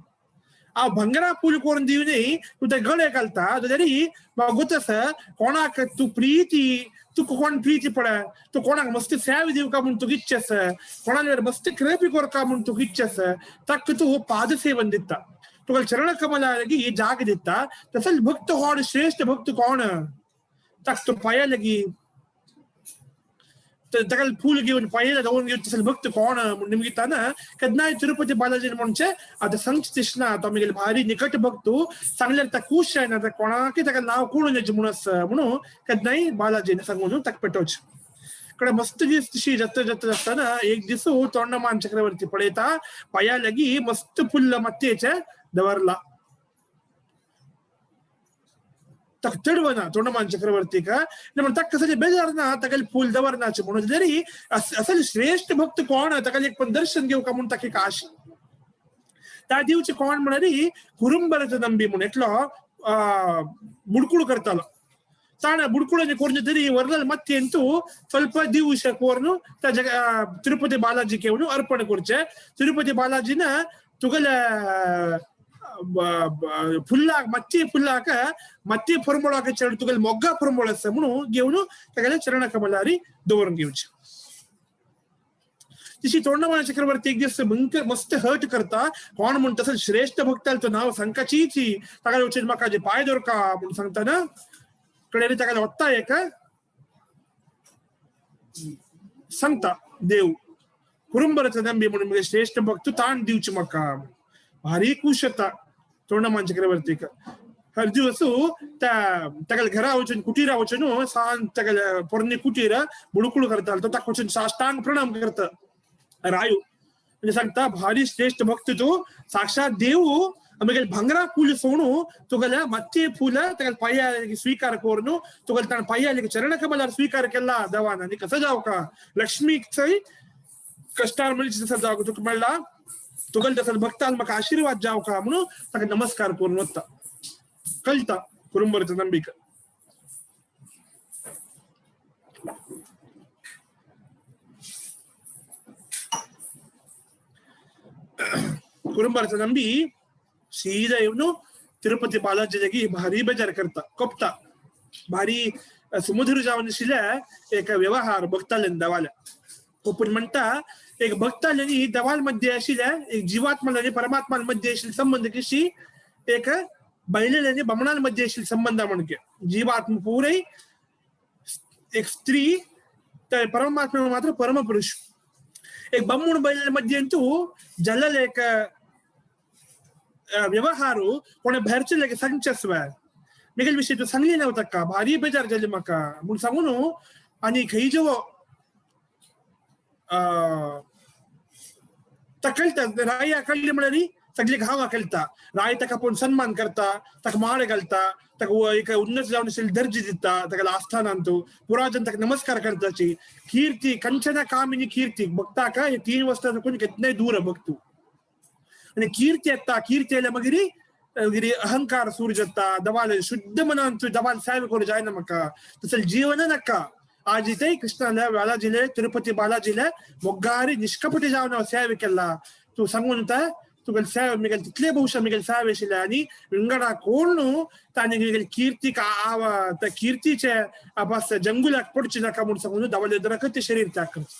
हांव भंगरा फूल करून दिवनय तूं ते गळे घालता जाल्यार म्हाका गोत आसा कोणाक तूं प्रिती तुका कोण प्रिती पळय तूं कोणाक मस्त सेव दिवका म्हूण तुका इच्छा आसा कोणाक मस्त कृपी करका म्हूण तुका इच्छा आसा ताका तूं पादसेवन दिता तुका चरण कमला लागी जाग दिता. तसोच भक्त कोण श्रेष्ठ भक्त कोण ताका तूं पांया लागी ताका फूल घेवन पांया दवरून घेवन तसले भक्त कोण म्हूण निमगिताना केन्नाय तिरुपती बालाजी म्हणचे आतां सांगचें दिसना तो आमगेले भारी निकट भक्त सांगल्यार ताका खूश जायना कोणाकय ताका नांव कोण उलयचें म्हूण आसा म्हणून केन्नाय बालाजीन सांगून ताका पेटोवचें. कडे मस्त दीस तशी जात्रा जात्रा आसतना एक दीस तोंडमान चक्रवर्ती पळयता पांया लागी मस्त फुल्ल मातयेचें दवरला. ताका चडवना तोंडमान चक्रवर्तीक म्हण ताका कसले बेजार ना ताका फूल दवरनाचे म्हणून जरी असल श्रेष्ठ भक्त कोण ताका एक पण दर्शन घेवका म्हूण ताका एक आशा. त्या दिवचे कोण म्हळ्यार कुरुंबराचो नंबी म्हूण एकलो बुडकुळ करतालो. ताणें बुडकुळांनी करून तरी वरलाल मातयेंतू ಸ್ವಲ್ಪ दिवस कोरून त्या तिरुपती बालाजीक येवन अर्पण करचें. तिरुपती बालाजीन तुगेले फुल्लाक मत्ती फुल्लाक मत्ती फुरमोळाक चरण तुगेले मोग्गा फुरमोळ आसा म्हणून घेवन तागेले चरण कमलारी दवरून घेवचें. तशी तोंडमान चक्रवर्ती एक दीस मस्त हर्ट करता कोण म्हूण तसो श्रेष्ठ भक्ताल तो नांव सांगकाचीच ताका वचून म्हाका जे पांय दवरका म्हूण सांगतना कडे ताका वता एक सांगता देव कुरुंबराचो नंबी म्हणून म्हगे श्रेष्ठ भक्त ताण दिवचे म्हाका. भारी खूश जाता तोंडमान चक्रवर्तीक. हर दिवस त्या तागेल्या घरा वचून कुटीरा वचून सान तागेल्या पोरणे कुटीर बुडकुळ करता तो ताका वचून साष्टांग प्रणाम करता रायू म्हणजे सांगता भारी श्रेष्ठ भक्त तूं साक्षात देव आमगेले भंगरा फूल सोणू तुगेल्या मत्ते फूल तागेल्या पांया स्वीकार करून तुगेले ताणें पांया चरण कमलार स्वीकार केला देवान आनी कसो जावका लक्ष्मीक थंय कश्टार मेळचे तसो जावका तुका मेळ्ळा तुगेले तसो भक्तान म्हाका आशिर्वाद जावका म्हणून ताका नमस्कार करून वता कळटा कुरुंबरचो नंबीक. कुरुंबरचो नंबी सीधा येवन तिरुपती बालाजी लागी भारी बेजार करता कोपता भारी समुद्र जावन आशिल्ल्या एक व्यवहार भक्ताले देवाल्या कोपून म्हणटा एक भक्ताले देवाल मध्ये आशिल्ल्या एक जीवात्मा आनी परमात्मा मध्ये आशिल्ले संबंध कशी एक बैलेले आनी बामणां मध्ये आशिल्ले संबंध म्हणके जीवात्मा पुरय एक स्त्री तर परमात्मा मात्र परमपुरुष. एक बामण बैले मध्ये अंतू जल्लले एक व्यवहार कोणे भायरचे लागी सांगचें आसवा मेगेले विशय तूं सांगली ना ताका भारी बेजार जाली म्हाका म्हूण सांगून आनी खंय जो ताका कळटा राया कळ्ळी म्हळ्यार सगळी गांवां कळटा राय ताका पळोवन सन्मान करता ताका माळ घालता ताका एक उन्नत जावन आशिल्ली दर्जी दिता ताका आस्थानांतू पुराजन ताका नमस्कार करताची कीर्ती कंचना कामिनी कीर्ती भक्ताक हे तीन वस्तू कोण केन्नाय दूर भक्तू आनी कीर्ती येता कीर्ती आयल्या मागीर मागीर अहंकार सूर जाता दवाल शुद्ध मनान तूं दवाल सेवा करूं जायना म्हाका तसलें जीवन नाका आजी कृष्णाले बालाजीले तिरुपती बालाजीले मोगारी निष्कपटी जावन सेवे केला तूं सांगून तुगेले सेवे मिगेल तितले बहुशा मिगेल सेवे आशिल्ले आनी विंगडा कोण तांणी मिगेल कीर्तीक त्या कीर्तीचे अभास जंगुलाक पडचे नाका म्हूण सांगून दवले दरक ते शरीर त्याग करता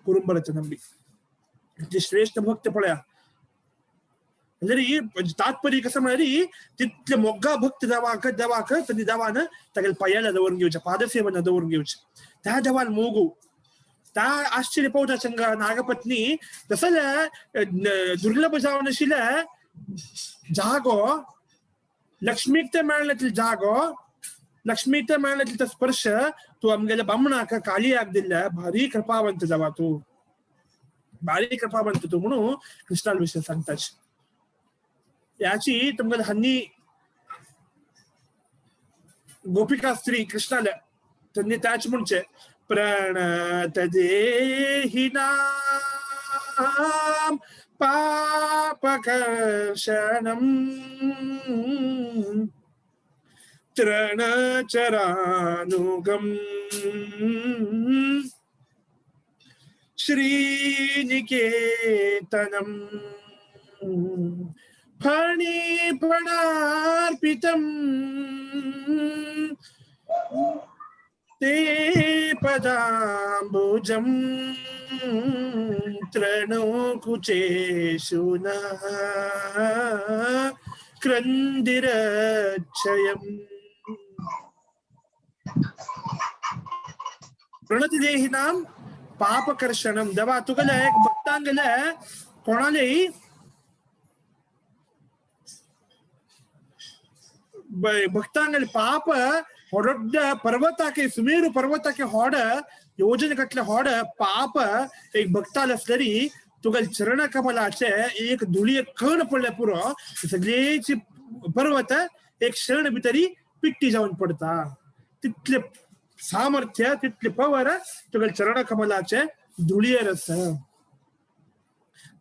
कुरुंबराचे नंबी इतले श्रेष्ठ भक्त पळया. म्हणजे तात्पर्य कसं म्हळ्यार तितले मोग्गा भक्त देवाक देवाक तांणी देवान तागेले पायाला दवरून घेवचें, पादसेवन दवरून घेवचें. त्या देवान मोगू त्या आश्चर्य पवता चंग नागपत्नी तसले दुर्लभ जावन आशिल्ले जागो लक्ष्मीक ते मेळनातले जागो लक्ष्मीक ते मेळनातले तो स्पर्श तूं आमगेल्या बामणाक कालियाक दिल्ले भारी कृपावंत देवा तूं, भारी कृपावंत तूं म्हणून कृष्णाल विशय सांगता. याची तुमगेले हन्नी गोपिका स्त्री कृष्णाले त्यांनी त्याच म्हणचे प्रणत देहिनाम पापकर्षणम तृणचरानुगम श्रीनिकेतनम फणिफणार्पितम ते पदांबुजं तृणकुचेषु नः क्रन्दिरक्षयम्. प्रणतिदेहिनां पापकर्षणम देवा तुगेले एक भक्तांगेले कोणालेय भक्तांगेले पाप ಹೊಡೊಡ್ಡ ಪರ್ವತಕ್ಕೆ ಸುಮೇರು ಪರ್ವತಕ್ಕೆ ಹೊಡ ಯೋಜನೆ ಕಟ್ಲೆ ಹೊಡ ಪಾಪ एक भक्ताल असलेरी तुगेले चरण कमलाचे एक धुळी कण पडले पुरो सगळेची पर्वत एक क्षण भितरी पिट्टी जावन पडता. तितले सामर्थ्य तितले पवर तुगेले चरण कमलाचे धुळयेर आसा.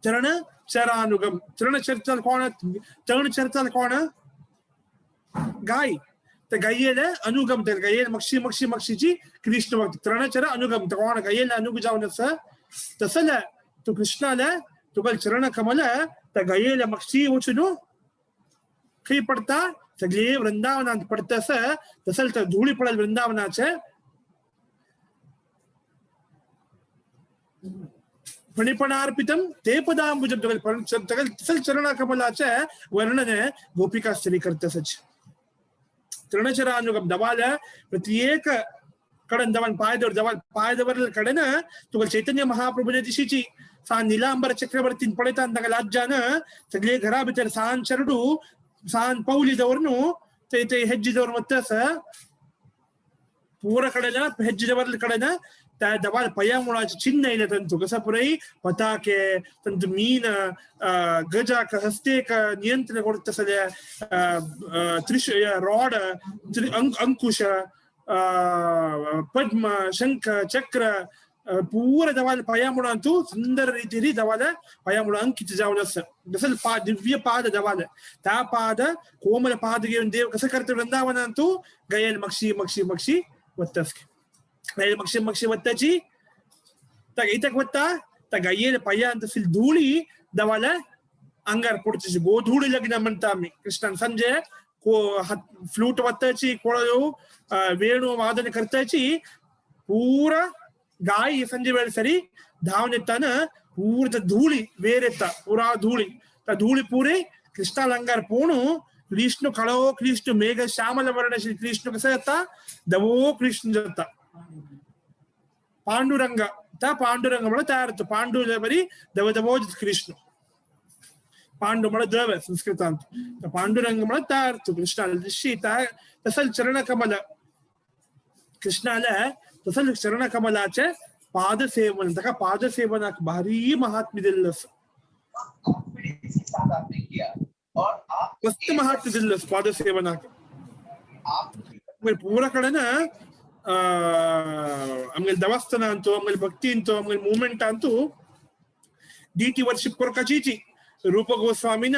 चरण चरानुगम चरण चरताल कोण? चरण चरताल कोण? गाय. त्या गायेला अनुगम त्या गायेला मक्षी मक्षी मक्षीची कृष्ण भक्त तृणचर अनुगम कोण गायेला अनुग जावन आसा तसले तूं कृष्णाले तुगेले चरण कमल त्या गायेला मक्षी वचून खंय पडता सगळे वृंदावनांत पडता आसा तसले त्या धुळी पडल वृंदावनाचे फणिपणार्पितम ते पदांबुजम तुगेले तसले चरण कमलाचे वर्णन गोपिका स्त्री करता सच. तृणचरानुगम दवाल प्रत्येक कडन दवान पाय दवर दवाल पाय दवरले कडेन तुका चैतन्य महाप्रभूने दिशीची सान निलांबर चक्रवर्तीन पळयता तांकां लाज्जान सगळे घरा भितर सान चरडू सान पावली दवर न्हू ते ते हेज्जी दवर वता आसा पुरा कडेन हेज्जी दवरले कडेन त्या दवाल पया मुळाचे चिन्ह येयले तांचो कसो पुराय पताके तांचो मीन गजाक हस्तेक नियंत्रण करता सगळे त्रिश रॉड अंकुश पद्म शंख चक्र पूरा दवाल पाया मुळांतू सुंदर रीतीरी दवाल पाया मुळ अंकित जावन आसा. जसं पा दिव्य पाद दवाल त्या पाद कोमल पाद घेवन देव कसं करता वृंदावनांतू गयल मक्षी मक्षी मक्षी वत्तास गायेल मक्षी मक्षी वत्ताची त्या इतक वत्ता त्या गायेल पायांत आशिल्ली धुळी दवाल अंगार पडची गोधूळी लग्न म्हणटा आमी. कृष्णान संजय फ्लूट वत्ताची कोळयो वेणू वादन करताची पूरा गाय संजय वेळ सरी धावन येताना पूरा धूळी वेर येता पुरा धूळी त्या धूळी पुरे कृष्णाल अंगार पोणू कृष्ण कळो कृष्ण मेघ श्यामल वर्ण कृष्ण कसं जाता दवो कृष्ण जाता पांडुरंग त्या पांडुरंग म्हणून तयार होतो. पांडु बरी दव दवो कृष्ण पांडु म्हणून दव संस्कृतांत पांडुरंग म्हणून तयार होतो कृष्णाला दिशी तसं चरण कमल कृष्णाला तसं चरण कमलाचे पादसेवन ताका पादसेवनाक भारी महात्म्य दिल्लें आसा. मस्त महात्म्य दिल्लें आसा पादसेवनाक. पुरा कडेन आमगेले देवस्थान अंतू आमगेले भक्ती अंतू आमगेले मुवमेंट अंतू डीटी वर्शिप कोरकाचीची रूप गोस्वामीन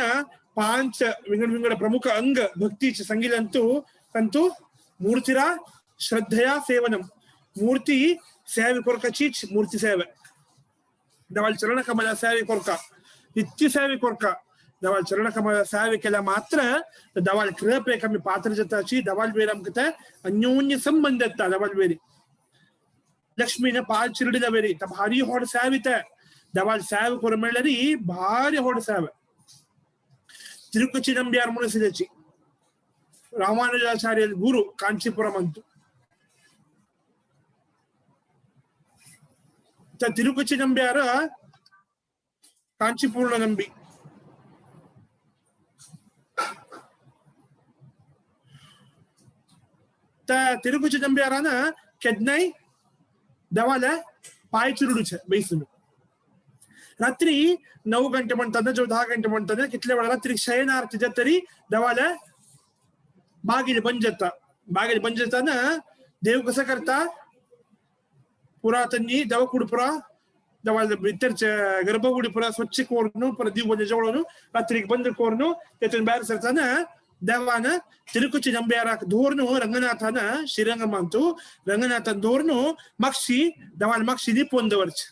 पांच विंगड विंगड प्रमुख अंग भक्तीचे संगिलंतू तंतु मूर्तिरा श्रद्धया सेवनम मूर्ती सेवे कोरकाचीच मूर्ती सेवे देवाल चरण कमला सेवे कोरका नित्य सेवे कोरका देवाल चरण कमला सेवे केला मात्र देवाल कृपेक आमी पात्र जाताची देवाल वेर आमकां अन्योन्य संबंध येता. देवाल वेरी लक्ष्मीने पाल चिरडीला वेरी भारी होड सेवित देवाल सेवे करूं म्हणल्यार भारी होड सेवे. तिरुकची ನಂಬಿಯಾರ್ ಮುನಿಸಿದಚಿ ರಾಮಾನುಜಾಚಾರ್ಯ ಗುರು ಕಾಂಚೀಪುರಂ ಅಂತು ತಿರುಕಚಿ ನಂಬ್ಯಾರ ಕಾಂಚೀಪೂರ್ಣ ನಂಬಿ तिरुकुची नंबियारान केदनाय देवाला पाय चिरडूचे बैसून रात्री 9 गंटे म्हणताना जो 10 गंटे म्हणताना कितल्या वेळा रात्री शयन आरती जात तरी देवाला बागेल बंद जाता. बागेल बंद जाताना देव कसं करता पुरातनी देवा कुडपुरा देवाला भितरच्या गर्भगुडी पुरा स्वच्छ करून परत दिव जवळून रात्रीक बंद करून त्यातून बाहेर सरताना देवान तिरुकुची नंबियाराक दवरून रंगनाथान श्रीरंगम अंतू रंगनाथान दवरून मागशी देवान मागशी निपोवन दवरचे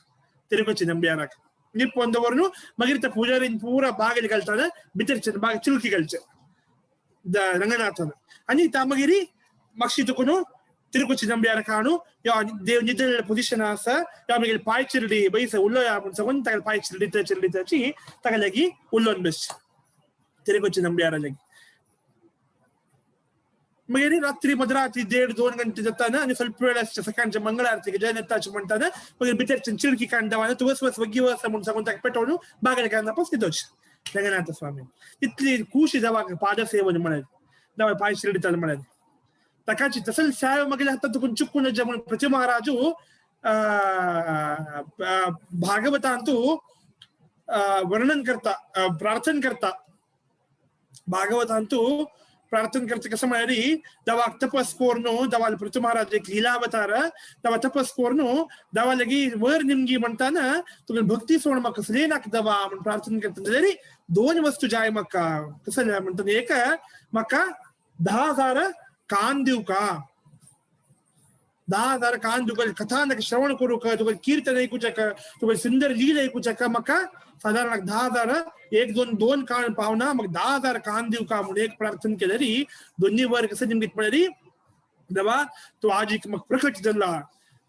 तिरुकुची नंबियाराक निपोवन दवरून मागीर त्या पुजारीन पुरा बागेल घालताना भितरचे बाग चिलकी घालचे रंगनाथान आनी त्या मागीर मागशी तुकून तिरुकुची नंबियाराक हाणू या देव निदलेले पोझिशन आसा या मागीर पाय चिरडी बैस उलोया म्हूण सांगून ताका पाय चिरडी चिरडी ताची ताका लागीं उलोवन बसचे तिरुकुची नंबियारा लागीं. मागीर रात्री मध्यरात्री 1.5 2 गंटे जाताना आनी ಸ್ವಲ್ಪ वेळ आसचे सकाळच्या मंगळ आरतीक जय नेताचे म्हणताना मागीर भितरच्यान चिरकी काडून देवान तूं वस वस वग्गी वस म्हूण सांगून ताका पेटोवन बागेर काडून पास कितोच रंगनाथ स्वामी तितली खुशी देवाक पादसेवन म्हळ्यार देवा पाय शिरडिताले म्हळ्यार ताकाची तसल साहेब मागीर आतां तुकून चुकून म्हणून पृथ्वी महाराजू भागवतांतू वर्णन करता प्रार्थन करता भागवतांतू प्रार्थन करता कसं म्हळ्यार देवाक तपस करून देवाल पृथ्वी महाराज एक लीलावतार देवा तपस करून देवा लगी वर निमगी म्हणताना तुका भक्ती सोड म्हाका कसली नाका देवा म्हण प्रार्थन करता जाल्यार 2 वस्तू जाय म्हाका कसले म्हणटाना एक म्हाका 10,000 कान दिवका 10,000 कान तुका कथा श्रवण करूक तुका कीर्तन ऐकूचेक तुका सुंदर लील ऐकूचेक म्हाका साधारण 10,000 1 2 2 कान पावना मग 10,000 कान दिवका म्हणून एक प्रार्थना केल्यारी दोन्ही वर कसं निमगीत म्हळ्यारी देवा तो आज एक मग प्रकट जाल्ला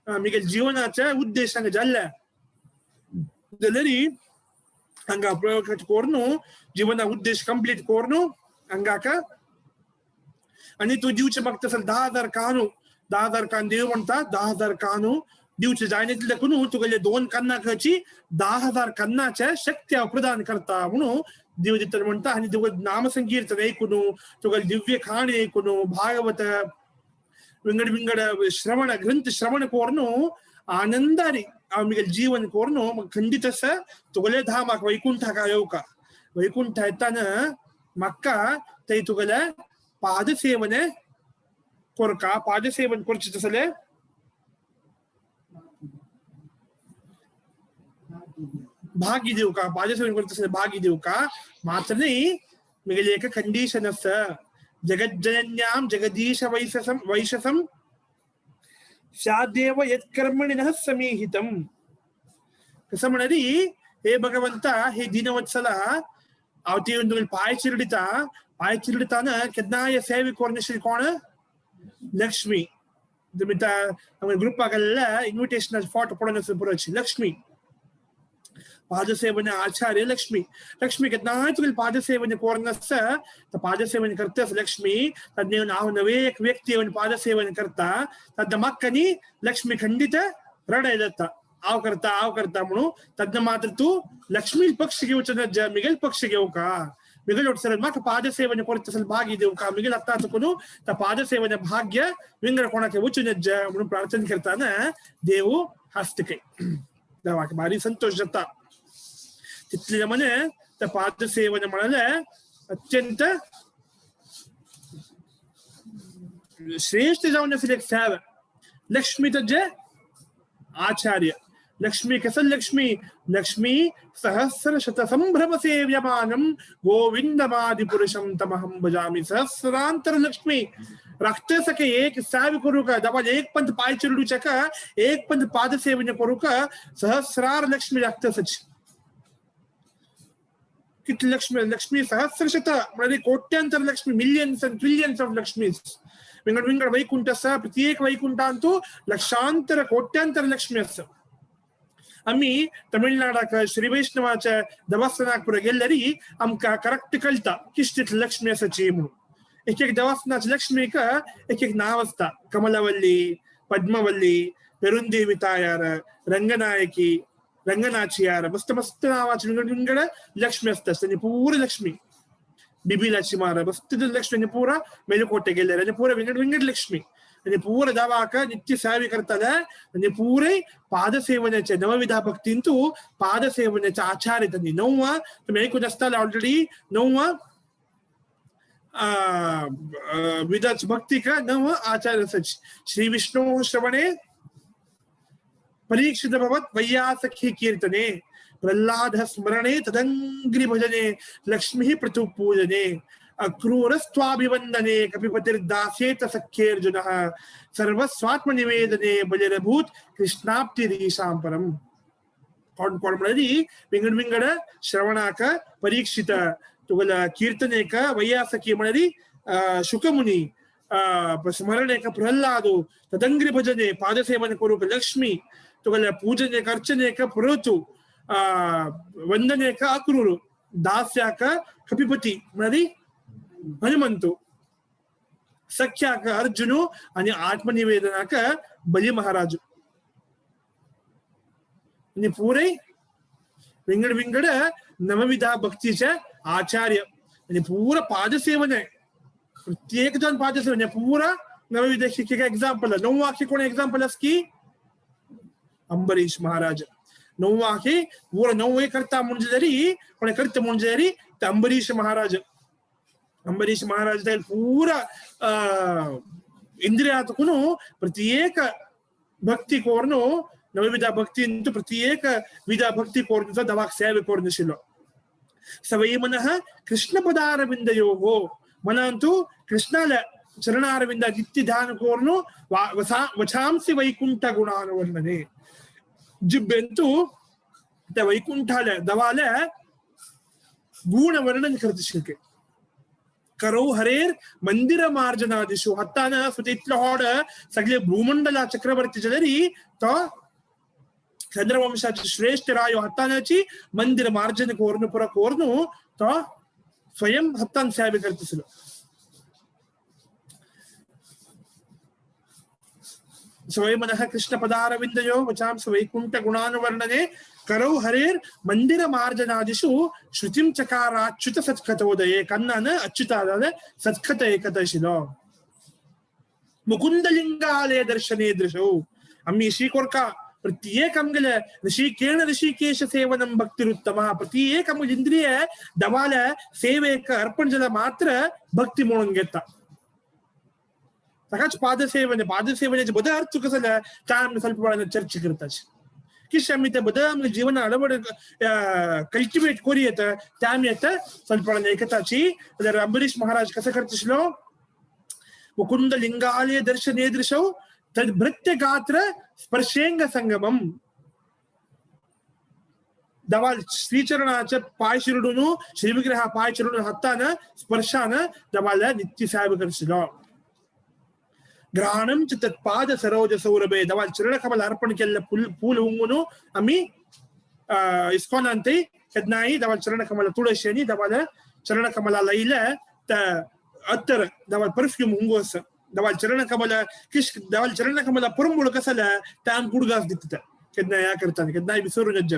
मिगेल जीवनाच्या उद्देश हांगा जाल्ल्या जाल्यारी हांगा प्रकट करून जीवना उद्देश कंप्लीट करून हांगाक आनी तूं दिवचे म्हाका तसो 10,000 कानू 10,000 कान देव म्हणटा 10,000 कानू दिवचे जायना तितले करून तुगेले 2 कान्नाची 10,000 कान्नाचे शक्ती हांव प्रदान करता म्हणून देव दितले म्हणटा. आनी तुका नामसंकीर्तन ऐकून तुगेले दिव्य खाणी ऐकून भागवत विंगड विंगड श्रवण ग्रंथ श्रवण करून आनंदारी हांव मिगेले जीवन करून खंडीत आसा तुगेले धामाक वैकुंठाक येवका वैकुंठ येताना म्हाका थंय तुगेले पादसेवने कोरका पादसेवन करचें तसलें भाग्य दिवका पादसेवन करता तसलें भाग्य दिवका मात्र न्ही मिगेले एक कंडीशन आसा जगज्जनन्यां जगदीश वैशसम वैशसम स्यादेव यत्कर्मणि समीहितम कसं म्हळ्यार हे भगवंता हे दीनवत्सला हांव ती तुगेले पांय चिरडिता पांय चिरडिताना केन्नाय सेवे करून कोण लक्ष्मी तुमी ग्रुपाक इन्विटेशन फोटो पडोवन पुरोची लक्ष्मी पादसेवन आचार्य लक्ष्मी लक्ष्मी केन्नाय तुगेले पादसेवन करून आसता तर पादसेवन करता लक्ष्मी तज्ञ हांव नवे एक व्यक्ती येवन पादसेवन करता तद्द म्हाका न्ही लक्ष्मी खंडीत रडाय जाता हांव करता हांव करता म्हणून तद्द मात्र तूं लक्ष्मी पक्ष घेवचो ना मिगेल पक्ष घेवका मिगेल ओटसर म्हाका पादसेवन करता तसलें भाग्य दिवका मिगेल आतां तुका त्या पादसेवन भाग्य विंगड कोणाक वचून म्हणून प्रार्थना करताना देव हासता देवाक भारी संतोष जाता. तितले म्हणे त्या पादसेवन म्हळ्यार अत्यंत श्रेष्ठ जावन आशिल्लें एक सेवा लक्ष्मी तजे आचार्य लक्ष्मी कसल लक्ष्मी लक्ष्मी सहस्र शत संभ्रम सेव्यमानं गोविंदमादिपुरुषं तमहं भजामि। सहस्रांतर लक्ष्मी राक्षसके एक सेवे करूक दवा एक पंथ पाय चिरडूचक एक पंथ पाद सेवन करूक सहस्रार लक्ष्मी राक्षसची। कितली लक्ष्मी लक्ष्मी सहस्रशत म्हणजे कोट्यांतर Lakshmi, millions and trillions of Lakshmis. विंगड विंगड वैकुंठ आसा, प्रत्येक वैकुंठांतू लक्षांतर कोट्यांतर लक्ष्मी आसा। आमी तमिळनाडाक श्री वैष्णवाच्या देवस्थानाक पुरा गेल्यारी आमकां करेक्ट कळटा किश्तीत लक्ष्मी आसाची म्हणून। एक एक देवस्थानाच्या लक्ष्मीक एक एक नांव आसता, कमलवल्ली, पद्मवल्ली, पेरुंदेवी तायार, रंगनायकी, रंगनाचियार, मस्त मस्त नावाची विंगड विंगड लक्ष्मी आसता। आनी पुरा लक्ष्मी बिबिलाची मार मस्त लक्ष्मी आनी पुरा मेलकोटे गेल्यार आनी पुरा विंगड विंगड लक्ष्मी आनी पुरा देवाक नित्य सेवे करताले आनी पुरे पादसेवनाचे नवविधा भक्तींतू पादसेवनाचे आचार्य त्यांनी नव्वा तुमी ऐकून आसताले ऑलरेडी नव्वा विधाच भक्तीक नव आचार्य आसाची। श्री विष्णु श्रवणे परीक्षित भवत वैयासखी कीर्तने प्रह्लाद स्मरणे तदंग्रि भजने लक्ष्मी पृथुपूजने अक्रूरस्त्वाभिवंदने कपिपतिर्दासेत सख्येर्जुनः सर्वस्वात्मनिवेदने बलिरभूत कृष्णाप्तिरीशां परम। कोण कोण म्हळ्यार विंगड विंगड श्रवणाक परीक्षित तुगल कीर्तनेक वैयासखी म्हळ्यार शुकमुनी, स्मरणेक प्रह्लादु, तदंग्रि भजने पादसेवन करूक लक्ष्मी, तुगल पूजनेक अर्चनेक पुरोतु, वंदनेक अक्रूर, दास्याक कपिपती म्हळ्यार हनुमंतु, सख्याक अर्जुनु आनी आत्मनिवेदनाक बलि महाराजु। आनी पुरे विंगड विंगड नवविधा भक्तीचे आचार्य आनी पुरा पादसेवन प्रत्येक जण पादसेवन पुरा नवविधा शिक्षक एग्जाम्पल। नव्वाखी कोण एग्जाम्पल आसा की अंबरीश महाराज। नव्वाखी पुरा नव्वे करता म्हणजे जरी कोण करता म्हणजे जरी ते अंबरीश महाराज। अंबरीश महाराज पूरा इंद्रियातकून प्रत्येक भक्ती कोरनु नवविधा भक्ती प्रत्येक विधा भक्ती कोरनु दवाक सेवे कोरनु शिलो। सवै मनः कृष्ण पदारविंदयोः मनांतु कृष्णाल चरणारविंद नित्य ध्यान कोरनु वचांसि वैकुंठ गुणानुवर्णने जिब्बेंतु त्या वैकुंठाल दवाल गुण वर्णन करत शिके। करो हरेर मंदिर मार्जनादिशु हत्तान स्वतः इतलो होड सगळे भूमंडला चक्रवर्ती जरी तो चंद्रवंशाचे श्रेष्ठ रायो हत्तानाची मंदिर मार्जन कोरनु पुरा कोरनु तो स्वयं हत्तान सेवे करतलो। स्वयं मनः कृष्ण पदारविंदयो वचांस वैकुंठ गुणानुवर्णने करो हरेर मंदिर मार्जनादिशु श्रुतिं चकाराच्युत सत्कथोदये कन्नान अच्युतादान सत्कथ एकतशिलो। मुकुंदलिंगालय दर्शने दृशौ अम्मी श्रीकोर्का प्रत्येक आमगेले ऋषिकेण ऋषिकेश सेवनं भक्तिरुत्तम प्रत्येक आमगेले इंद्रिय दवाल सेवेक अर्पण जाल्यार मात्र भक्ती म्हणून घेता। ताकाच पादसेवने पादसेवनेचे बदे अर्थ कसो जाल्यार ते आमी ಸ್ವಲ್ಪ वेळान चर्चा करताची किश आमी ते बदे आमगे जीवन अळवड कल्टिवेट करी येता ते आमी आतां ಸ್ವಲ್ಪ वेळान एकताची। जाल्यार अंबरीश महाराज कसो करताशिल्लो मुकुंद लिंगालय दर्शने दृशौ तद्भृत्य गात्र स्पर्शेंग संगमम दवाल श्रीचरणाचे पाय शिरडून श्रीविग्रह पाय चिरडून हातान स्पर्शान दवाल नित्य साहेब करशिलो। घ्राणं च तत्पाद सरोज सौरभे दवाल चरण कमल अर्पण केल्ले फूल हुंगून आमी इस्कॉनांत केन्नाय दवाल चरण कमल तुळशी आनी दवाल चरण कमला लायले ते अत्तर दवाल परफ्यूम हुंगू आसा दवाल चरण कमल किश दवाल चरण कमला परंबूळ कसं जाल्यार ते आमकां उडगास दिता केन्नाय ह्या करताना केन्नाय विसरूं नज।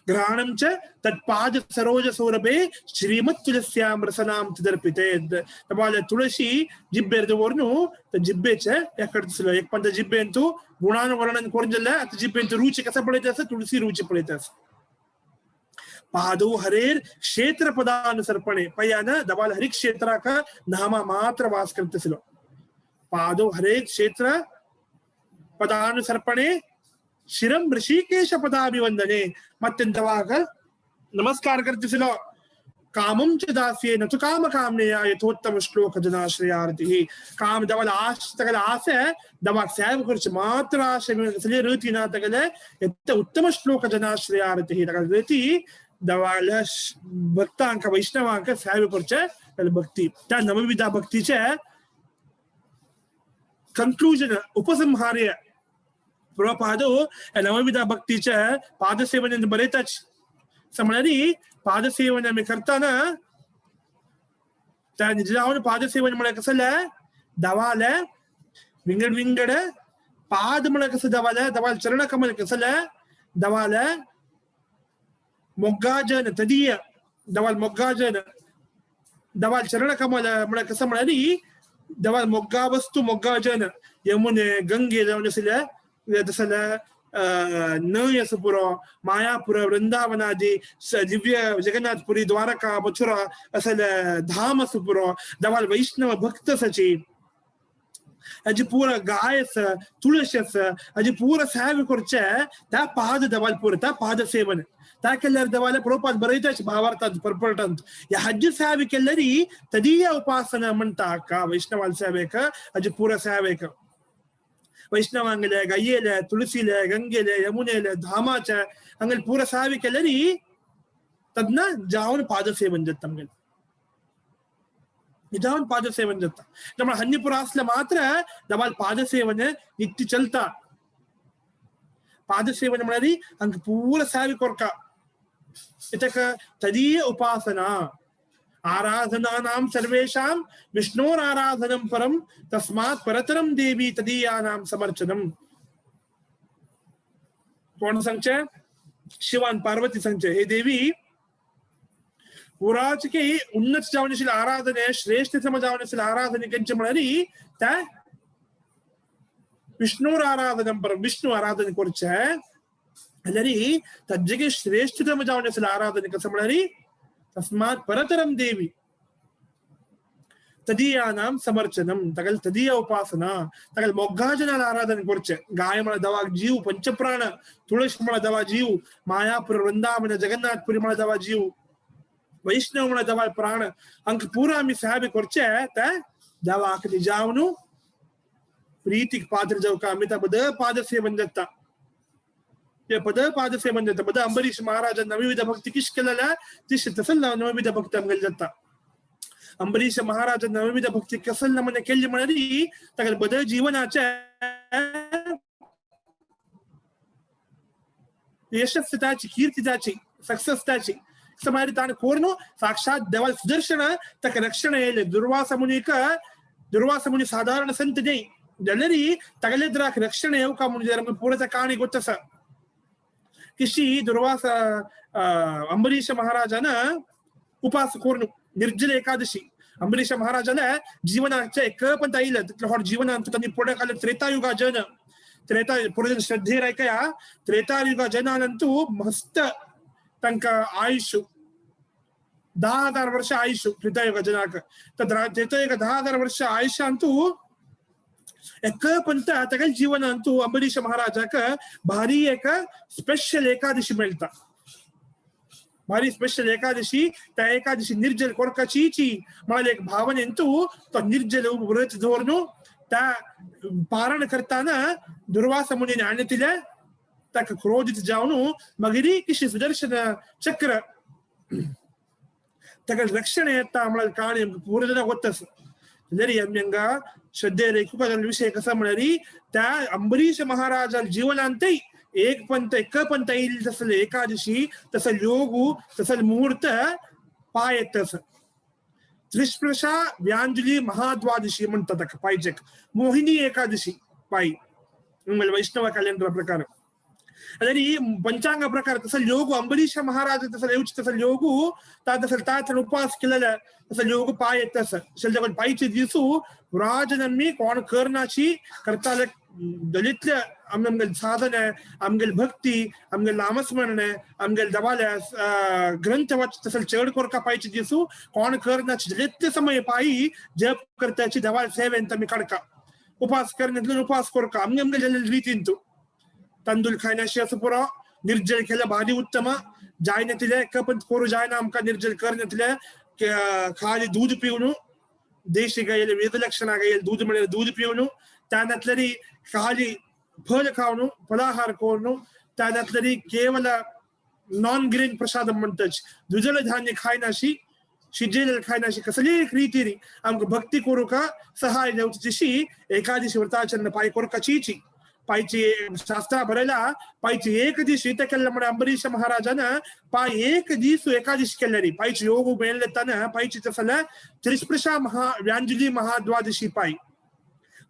घ्राणं च तत्पाद सरोज सौरभे श्रीमत् तुलस्यां रसनां तदर्पिते दवाल तुळशी जिब्बेर दवरून त्या जिब्बेचे ह्या करतलो एक पण त्या जिब्बेंतू गुणान वर्णन करून जाल्यार आतां जिब्बेंतू रुची कसा पळयता आसा तुळशी रुची पळयता आसा। पादौ हरेर क्षेत्र पदानुसर्पणे पयान दवाल हरि क्षेत्राक नामा मात्र वास करतलो। पादौ हरेर क्षेत्र पदानुसर्पणे ಶಿರಂ ಋಷಿಕೇಶ ಪದಾಭಿವಂದನೆ ಮತ್ತೆಂತವಾಗ ನಮಸ್ಕಾರ ಕರ್ತಿಸಲು ಕಾಮಂ ಚ ದಾಸ್ಯೇ ನತು ಕಾಮ ಕಾಮ್ನೆಯ ಯಥೋತ್ತಮ ಶ್ಲೋಕ ಜನಾಶ್ರಯಾರತಿ ಕಾಮ ದವಲ ಆಶೆ ತಗಲ ಆಸೆ ದವಾಗ ಸೇವೆ ಕುರಿತು ಮಾತ್ರ ಆಸೆ ರೀತಿ ನಾ ತಗಲ ಎತ್ತ ಉತ್ತಮ ಶ್ಲೋಕ ಜನಾಶ್ರಯಾರತಿ ತಗಲ ರೀತಿ दवाला भक्तांक वैष्णवांक सेवे करचे भक्ती. त्या नवविधा भक्तीचे कंक्लूजन उपसंहार्य प्रभुपादो नवविधा भक्तीचे पादसेवन बरयताच. म्हळ्यार पादसेवन आमी करतना त्या निजावन पादसेवन म्हळ्यार कसले दवाले विंगड विंगड पाद म्हळ्यार कसं दवाले दवाल चरण कमल कसले दवाले ಮೊಗ್ಗಾಜನ ತದೀಯ ದವಾಲ್ ಮೊಗ್ಗಾಜನ ದವಾಲ್ ಚರಣ ಕಮಲ म्हळ्यार कसं म्हळ्यार दवाल ಮೊಗ್ಗಾ ವಸ್ತು ಮೊಗ್ಗಾಜನ यमुने गंगे जावन तसले नय आसा पुरो मायापुर वृंदावनादी दिव्य जगन्नाथपुरी द्वारका मथुरा असले धाम आसा पुरो दवाल वैष्णव भक्त आसाची हाजी पुरा गाय आसा तुळशी आसा हाजी पुरा सेवे करचे त्या पाद दवाल पुरो त्या पाद सेवन त्या केल्यार देवाले प्रभुपाद बरयताच भावार्थांत परपळटांत ह्या हाजी सेवे केल्यारी तदीय उपासना म्हणटा का वैष्णवाल सेवेक हाजी पुरा सेवेक वैष्णवांगले गय्येले तुळसीले गंगेले यमुनेले धामाचे हांगेले पुरा सेवे केल्यारी तद्ना जावन पादसेवन जाता आमगेलें निजावन पादसेवन जाता. त्यामुळे हन्नीपुरा असले मात्र दवाल पादसेवन नित्य चलता. पादसेवन म्हळ्यार हांकां पुरा सेवे कोरका इतक तदीय उपासना आराधनानां सर्वेषां विष्णोराराधनं परं तस्मात् परतरं देवी तदीयानां समर्चनम्. कोण सांगचे? शिवान पार्वती सांगचे हे देवी पुराचके उन्नत जावन आशिल्ले आराधने श्रेष्ठ सम जावन आशिल्ले आराधने केंचे म्हळ्यार त्या विष्णोर आराधनं परं विष्णु आराधने करचे जाल्यार तज्जगे श्रेष्ठतम जावन आशिल्ले आराधने कसं म्हळ्यार तस्मात् परतरं देवी तदीयानां समर्चनं तगल तदीय उपासना तगल मोग्गाजनाल आराधने करचे गाय म्हळ्यार दवा जीव पंचप्राण तुळशी म्हळ्यार दवा जीव मायापुर वृंदावन जगन्नाथपुरी म्हळ्यार दवा जीव वैष्णव म्हळ्यार दवा प्राण हांकां पुरा आमी सेवे करचे ते देवाक निजावन प्रीतीक पात्र जावका आमी त्या पद पादसेवन जाता ते पद पादसेवन जाता. पद अंबरीश महाराज नवविध भक्ती किश केलेल्या तिश तसल नवविध भक्ती आमगेले जाता. अंबरीश महाराज नवविध भक्ती कसल नमूने केल्ली म्हळ्यार ताका बद जीवनाचे यशस्वी ताची कीर्ती ताची सक्सेस ताची म्हळ्यार ताणें कोर्नु साक्षात देवाल सुदर्शन ताका रक्षण येयलें. दुर्वासा मुनीक दुर्वासा मुनी साधारण संत न्हय जाल्यार तागेले रक्षण येवका म्हणून जाल्यार आमकां पुरो काणी गोत आसा किशी दुर्वासा अंबरीश महाराजान उपास कोर्नु निर्जल एकादशी अंबरीश महाराजाला जीवनाचे एक पण आयिल्लें तितलें फावट जीवनांत तांणी पुढे काडलें त्रेतायुगा जन त्रेता पुढे श्रद्धेर आयकया त्रेतायुगा जनानंतू मस्त तांकां आयुष्य 10,000 वर्ष आयुष्य त्रेतायुग जनाक तर त्रेतायुग 10,000 वर्ष आयुष्यांतू एक पंत तागेले जीवनांतू अंबरीश महाराजाक भारी एक स्पेशल एकादशी मेळटा. भारी स्पेशल एकादशी त्या एकादशी निर्जल कोरकाची म्हळ्यार एक भावनेंतू तो निर्जल व्रत दवरून त्या पारण करताना दुर्वासा मुनीन आणतिले ताका क्रोधित जावन मागीर किशी सुदर्शन चक्र ताका रक्षण येता म्हळ्यार काणी आमकां पुरो जाणां गोत्त आसा. जाल्यार आमी हांगा श्रद्धेर एकूच विशय कसा म्हळ्यार त्या अंबरीश महाराजा जीवनांतय एक पंत एक पंत येईल तसले एकादशी तसल योगू तसल मुहूर्त पाय येत तसं. त्रिस्पृशा व्यांजली महाद्वादशी म्हणतात ताका पायचेक मोहिनी एकादशी पायी वैष्णव कॅलेंडर प्रकार. आनी पंचांग प्रकार तसल योगू अंबरीश महाराज तसल येवचे तसल योगू ता तसल ता उपास केलेले तसल योगू पाय येत तसं. शेलच्या पायचे दिसू राजनम्मी कोण करनाची करताले दलितले आमगेले साधने आमगेले भक्ती आमगेले नामस्मरणे आमगेले दवाले ग्रंथ वाच तसल चड कोरका पायचे दिसू कोण करनाची दलितले समय पायी जप करताची दवाल सेवेंत आमी काडका उपास करण्यातल्यान उपास कोरका आमगे आमगेले रीतींतू. तांदूळ खायनाशी असो पुरो निर्जल केल्यार भारी उत्तम जायना तितलें एका पण करूं जायना आमकां निर्जल करना तितलें खाली दूध पिवन देशी गायेल वेदलक्षणा गायेल दूध म्हळ्यार दूध पिवन त्यानंतरी खाली फल खावन फलाहार करून त्यानंतरी केवल नॉन ग्रीन प्रसाद म्हणतच द्विजल धान्य खायनाशी शिजेल खायनाशी कसली रीतीरी आमकां भक्ती करूका सहाय जावची तशी एकादशी व्रताचरण पाय कोरकाचीची पायची शास्त्रा बरयला पायची एक दीस इತ केल्ले म्हण अंबरीश महाराजान पाय एक दीस एकादशी केल्ले पायची योग मेळ्ळे पायची तसले त्रिस्पृशा महा व्यांजली महाद्वादशी पाय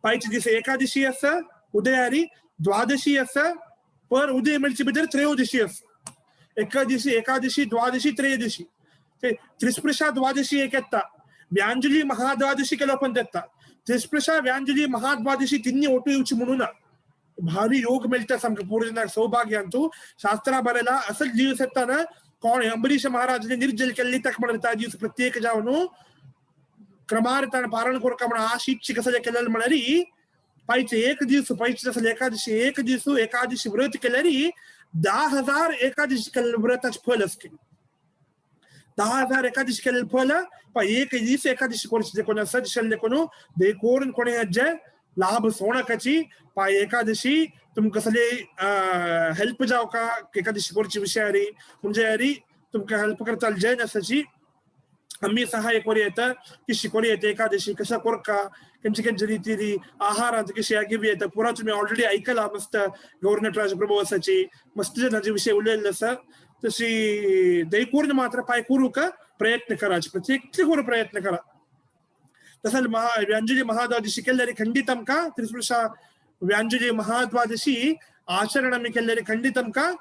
पायची दीस एकादशी आसा उदयारी द्वादशी आसा पर उदय मेळचे भितर त्रयोदशी आसा एकादशी एकादशी द्वादशी त्रयोदशी ते त्रिस्पृशा द्वादशी एक येता व्यांजली महाद्वादशी केलो पण येता त्रिस्पृशा व्यांजली महाद्वादशी तिन्ही ओटू येवची म्हणून भारी योग मेळटा सामकें पूर्वजनाक सौभाग्य अंतू शास्त्रा बरयला असल दिवस येताना कोण अंबरीश महाराजाने निर्जल केल्ली तक म्हणून त्या दिवस प्रत्येक जावन क्रमार ताण पारण कोरका म्हणून आशीची कसं केलेलं म्हणारी पायचे एक दिवस पायचे तसं एकादशी एक दिवस एकादशी व्रत केल्यारी 10,000 एकादशी केलेलं व्रताचे फल असते 10,000 एकादशी केलेलं फल पाय एक दिवस एकादशी कोरचे कोण सजशल्ले कोण दे कोरून कोणी हज्जे लाभ सोणकाची पाय एकादशी तुमकां सगळे हेल्प जाव का एकादशी कोरची विषयारी म्हणजे यारी तुमकां हेल्प करता जैन आसाची आम्ही सहाय्य करू येता की शिकोरी येते एकादशी कशा कोरका कंचे कंचे रीती आहारांत कशी आगिवी येता पुरा तुम्ही ऑलरेडी ऐकला मस्त गौर नटराज प्रभू आसाची मस्त जनाचे विषय उलयल्ले आसा तशी दैकूर्ण मात्र पाय करू का प्रयत्न करायचे प्रत्येक करू प्रयत्न करा. तसं व्यांजली महाद्वादशी केल्ल्यारी खंडित आमकां त्रिस्पृशा व्यांजली महाद्वादशी आचरण आमी केल्ल्यारी खंडित आमकां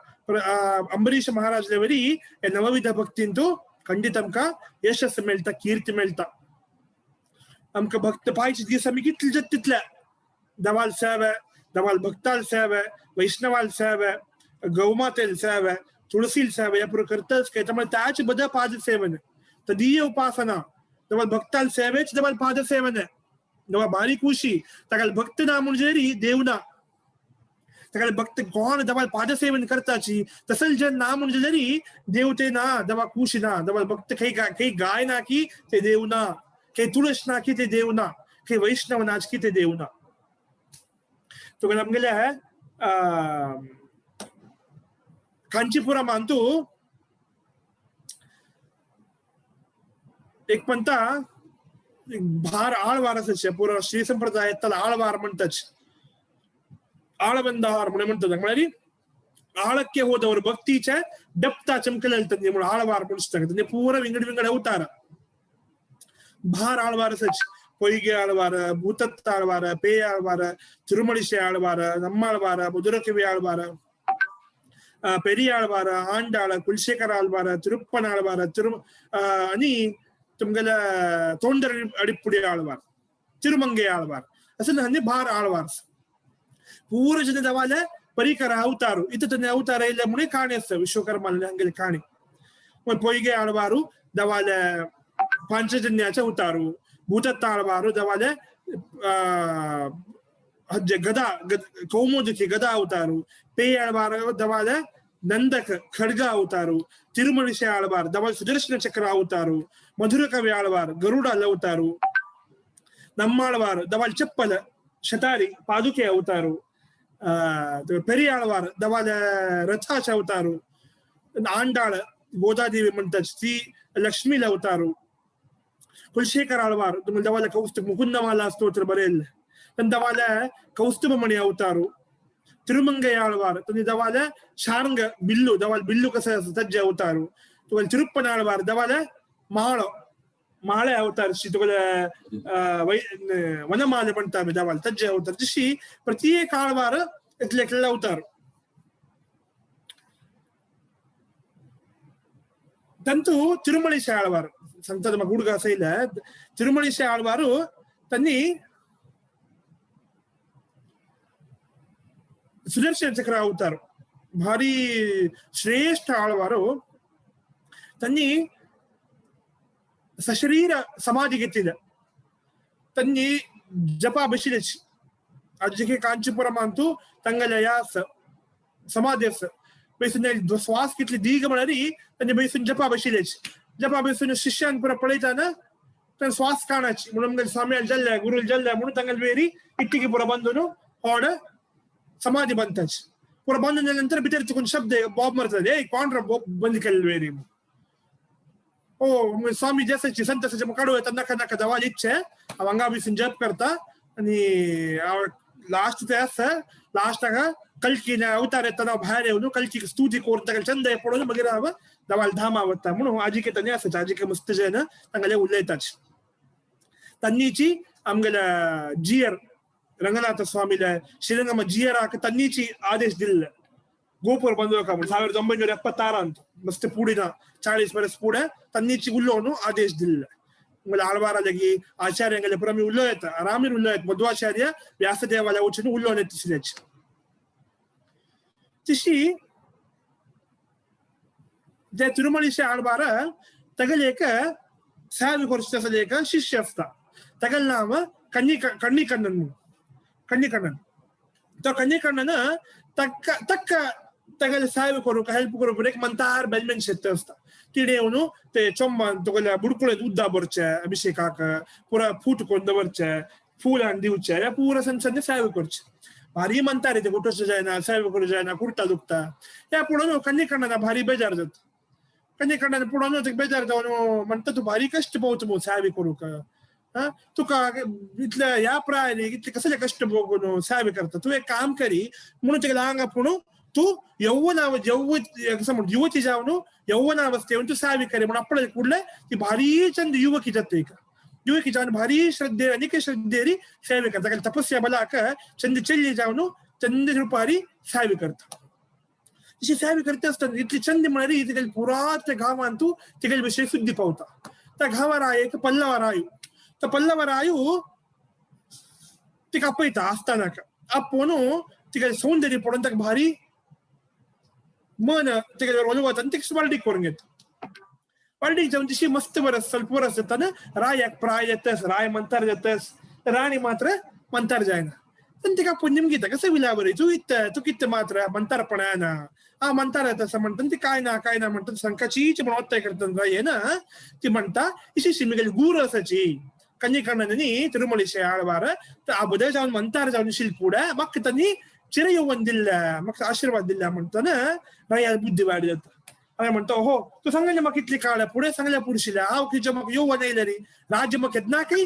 अंबरीश महाराजले वरी हे नवविध भक्तींतू खंडित आमकां यशस मेळटा कीर्ती मेळटा. आमकां भक्त पायचे दीस आमी कितले जाता तितले देवाल सेवे देवाल भक्ताल सेवे वैष्णवाल सेवे गौमातेल सेवे तुळसील सेवे ह्या पुरो करताच काय त्यामुळे त्याचे बद पाद सेवन तदीय उपासना देवाल भक्ताल सेवेच देवाल पाद सेवन देवा बारीक खुशी ताका भक्त ना म्हणजे देव ना ताका भक्त कोण देवाल पादसेवन करताची तसल जे ना म्हणजे जरी देव ते ना देवा खुशी ना देवाल भक्त काही गाय ना की ते देव ना काही तुळस ना की ते देव ना काही वैष्णव नाच की ते देव ना. तो आमगेले कांचीपुरम अंतू एक पंता भार आळवार असायचे पुरा श्री संप्रदायातला आळवार म्हणतात ಆಳಬಂದಾರ್ म्हणतात म्हळ्यार ಆಳಕ್ಕೆ ಹೋದವರು ಭಕ್ತಿಚ ಡಪ್ತಾ ಚಮಕಲೆ ಆಳವಾರ ಮುಡಿಸ್ತಾರೆ ಪೂರ ವಿಂಗಡ ವಿಂಗಡ ಅವತಾರ ಭಾರ ಆಳ್ವಾರ ಸಚ್ ಪೊಯ್ಗೆ ಆಳ್ವಾರ ಭೂತತ್ತ ಆಳ್ವಾರ ಪೇಯ ಆಳ್ವಾರ ತಿರುಮಳಿಸೆ ಆಳ್ವಾರ ನಮ್ಮಾಳ್ವಾರ ಮಧುರಕವಿ ಆಳ್ವಾರ ಪೆರಿಯ ಆಳ್ವಾರ ಆಂಡಾಳ ಕುಲಶೇಖರ ಆಳ್ವಾರ ತಿರುಪ್ಪನ ಆಳ್ವಾರ ತಿರು ಅನಿ ತುಮ್ಗಲ ತೋಂಡರ ಅಡಿಪುಡಿ ಆಳ್ವಾರ ತಿರುಮಂಗೆ ಆಳ್ವಾರ ಅಸಲು ಹಂಗೆ ಭಾರ ಆಳ್ವಾರ ಪೂರ ಜನ ದವಾಲ ಪರಿಕರ ಅವತಾರು ಇತ ತನ್ನ ಅವತಾರ ಇಲ್ಲ ಮುಣೆ ಕಾಣಿ ಅಸ್ತ ವಿಶ್ವಕರ್ಮ ಹಂಗಲ್ಲಿ ಕಾಣಿ ಪೊಯ್ಗೆ ಆಳ್ವಾರು ದವಾಲ ಪಾಂಚಜನ್ಯಾಚ ಅವತಾರು ಭೂತತ್ತ ಆಳ್ವಾರು ದವಾಲ ಗದಾ ಕೌಮೋದಕಿ ಗದಾ ಅವತಾರು ಪೇಯ ಆಳ್ವಾರ ದವಾಲ ನಂದಕ ಖಡ್ಗ ಅವತಾರು ತಿರುಮಳಿಸೆ ಆಳ್ವಾರ್ ದವಾಲ ಸುದರ್ಶನ ಚಕ್ರ ಅವತಾರು ಮಧುರ ಕವಿ ಆಳ್ವಾರ್ ಗರುಡ ಅವತಾರು ನಮ್ಮಾಳ್ವಾರ್ ದವಾಲ್ ಚಪ್ಪಲ ಶತಾರಿ ಪಾದುಕೆ ಅವತಾರು ಪೆರಿಯ ಆಳ್ವಾರ್ ದವಾಲ ರಥಾಚ ಅವತಾರು ಆಂಡಾಳ ಗೋದಾದೇವಿ म्हणतात ती लक्ष्मीला अवतारू कुलशेखर आಳ್ವಾರ್ ದವಾಲ ಕೌಸ್ತುಭ ಮುಕುಂದಮಾಲಾ ಸ್ತೋತ್ರ ಬರೆಯಲ್ಲ ದವಾಲ ಕೌಸ್ತುಭಮಣಿ ಅವತಾರು ತಿರುಮಂಗೈ ಆಳ್ವಾರ್ ದವಾಲ ಶಾರಂಗ ಬಿಲ್ಲು ದವಾಲ ಬಿಲ್ಲು ಕಸ ಸಜ್ಜ ಅವತಾರು ತಿರುಪ್ಪನ ಆಳ್ವಾರ್ ದವಾಲ ಮಾಳೋ ಮಾಳೆ ಅವತಾರ ತುಗಲ ವನಮಾಲೆ म्हणतात ದವಾಲ ತಜ್ಜೆ ಅವತಾರ ಜशी ಪ್ರತ್ಯೇಕ ಆಳ್ವಾರ್ इतले अवतार ತಂತು ತಿರುಮಳಿಸೆ ಆಳ್ವಾರ್ ಸಂತದ ಮಗ ಹುಡುಗ ಇಲ್ಲ ತಿರುಮಳಿಸೆ ಆಳ್ವಾರು ತನ್ನಿ ಸುದರ್ಶನ ಚಕ್ರ ಅವತಾರ ಭಾರಿ ಶ್ರೇಷ್ಠ ಆಳ್ವಾರು ತನ್ನಿ ಸಶರೀರ ಸಮಾಧಿಗೆತ್ತಿದೆ ತನ್ನಿ ಜಪ ಬಶಿಲಚ್ ಅಜ್ಜಿಗೆ ಕಾಂಚಿಪುರಂ ಅಂತೂ ತಂಗಲಯಾಸ समाधी आसा बैसून श्वास कितली दीर्घ म्हळ्यार तांचे बैसून जपा बशिल्लेच जपा बैसून शिष्यान पुरा पळयताना तांचे श्वास काणाची म्हणून आमगे स्वामी जाल्ल्या गुरुल जाल्ल्या म्हणून तांगेले वेरी इट्टिकी पुरा बांदून होड समाधी बांदताच पुरा बांदून जाल्या नंतर भितर चुकून शब्द बॉब मारतात ए कोण रे बॉब बंद केल्ले वेरी ओ स्वामी जसाची संत आसाचे काडू येता नाका नाका दवाल इच्छे हांव हांगा बसून जप करता आणि लास्ट ते आसा लास्टाक कल्कीन अवतार येतना भायर येवन कल्कीक स्तुती करून ताका चंद पडून मागीर हांव दवाल धामा वता म्हणून आजिके तांणी आसाच आजिके मस्त जेन तांगेले उलयताच तन्नीची आमगेल्या जियर रंगनाथ स्वामीले श्रीरंगम जियराक तन्नीची आदेश दिल्ले ಗೋಪುರ ಬಂದೋಕ 1976 ಮಸ್ತ್ ಪೂಡಿನ 40 ವರ್ಷ ಪೂಡೆ ತನ್ನಿಚಿ ಉಲ್ಲೋನು ಆದೇಶ ದಿಲ್ಲ ಆಳ್ವಾರಲಗಿ ಆಚಾರ್ಯಂಗಲೆ ಪುರಮಿ ಉಲ್ಲೋ ಆಯ್ತ ಆರಾಮಿರ್ ಉಲ್ಲೋ ಆಯ್ತು ಮಧ್ವಾಚಾರ್ಯ ವ್ಯಾಸದೇವಾಲಯ ಉಚ್ಚನು ಉಲ್ಲೋನೆ ಎತ್ತಿಸಿದೆಚ್ ತಿಶಿ ಜೆ ತಿರುಮಳಿಶೆ ಆಳ್ವಾರ ತಗಲೇಕ ಸಾವಿ ಕೊರ್ಸಲೇಕ ಶಿಷ್ಯ ಅಸ್ತ ತಗಲ್ ನಾಮ ಕನ್ನಿ ಕಣ್ಣಿ ಕಣ್ಣನ್ ಕಣ್ಣಿ ಕಣ್ಣನ್ ಕಣ್ಣಿ ಕಣ್ಣನ ತಕ್ಕ ತಕ್ಕ ತಗಲೆ ಸಾವಿ ಕೊರುಕ ಹೆಲ್ಪ್ ಕೊರುಕ एक मंतार बेलमेन शेत असता तिणे येवन ते चोंबान तुगेल्या बुडकुळे उद्दा भरचे अभिषेकाक पुरा फूट करून दवरचे फूल हाडून दिवचे ह्या पुरा सण सण सावी करचे भारी मंतार ते कुठोच जायना सावी करूं जायना कुर्ता दुखता ह्या पळोवन कन्नी कण्णान भारी बेजार जाता कन्नी कण्णान पळोवन ते बेजार जावन म्हणटा तूं भारी कश्ट भोवता मगो सावी करूंक तुका इतले ह्या प्राय इतले कसले कश्ट भोगून सावी करता तूं एक काम करी म्हणून तेगेल्या आंगा पूण तूं यौवनाव यौव कसं म्हण युवती जावन यौवनावस्थे तूं सावी करी म्हणून आपल्या कुडले ती भारी चंद युवकी जाता एक युवकी जावन भारी श्रद्धे अनेक श्रद्धेरी सेवे करता ताका तपस्या बलाक चंद चेल्ली जावन चंद रुपारी सावी करता तशी सावी करता आसतना इतली चंद म्हळ्यार तिगेले पुरा त्या गांवांत तूं तिगेले विशय सुद्दी पावता त्या गांवार एक पल्लव रायू तो पल्लव रायू तिका आपयता आसतानाक आपोवन तिगेले सौंदर्य पळोवन ताका भारी मन तिगेले वता आनी तिका वार्डीक करून घेता वार्डीक जावन तशी मस्त बरस ಸ್ವಲ್ಪ बरस जाताना रायाक प्राय जातस राय मंतार जातस राणी मात्र मंतार जायना आनी तिका आपोवन निमगीता कसं विला बरी तूं इत्त तूं कितें मात्र मंतारपणा ना आ मंतार जाता असं म्हणटा ती काय ना काय ना म्हणटा संकाचीच म्हणून ಒತ್ತಾಯ करता येना ती म्हणटा इशी मिगेली गुरू आसाची कन्नी कण्णनी तिरुमलिशे आळवार ಆ ಬುಧ जावन ಮಂತಾರ जावन शिल्पूड म्हाका तांणी चिरयौवन दिल्ले म्हाका आशीर्वाद दिल्ले म्हणटना राया बुद्धी वाड जाता हांवें म्हणटा हो तूं सांगलें म्हाका इतली काळ फुडें सांगल्या पुरुशिल्या हांव खंयच्या म्हाका यौवन येयलें रे राज्य म्हाका केन्नाकय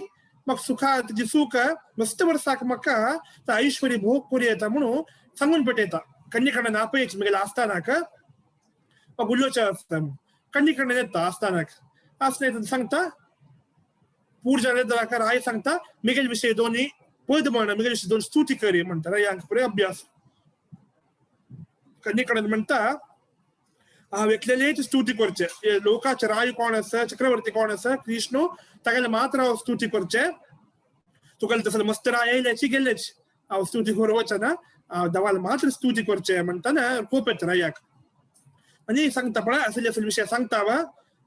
म्हाका सुखा तुजी सुख मस्त वर्साक म्हाका ऐश्वर्य भोग करूं येता म्हणून सांगून पेटयता कन्नी कण्णन आपयच म्हगेल्या आस्थानाक म्हाका उलोवचें आसता कन्नी कण्णन येता आस्थानाक आसतना येता सांगता पूर्जा राय सांगता मिगेल विशय दोनी पद म्हण मिगेल विशय दोन स्तुती करी म्हणटा रायांक पुरे अभ्यास कन्नी कण्णन म्हणटा हांव एकलेच स्तुती करचे लोकाचे राय कोण आसा चक्रवर्ती कोण आसा कृष्ण तागेले मात्र हांव स्तुती करचे तुगेले तसले मस्त राय येयल्याची गेल्लेच हांव स्तुती करूं वचना हांव देवाला मात्र स्तुती करचे म्हणटाना कोप येता रायाक आनी सांगता पळय असले असले विशय सांगता वा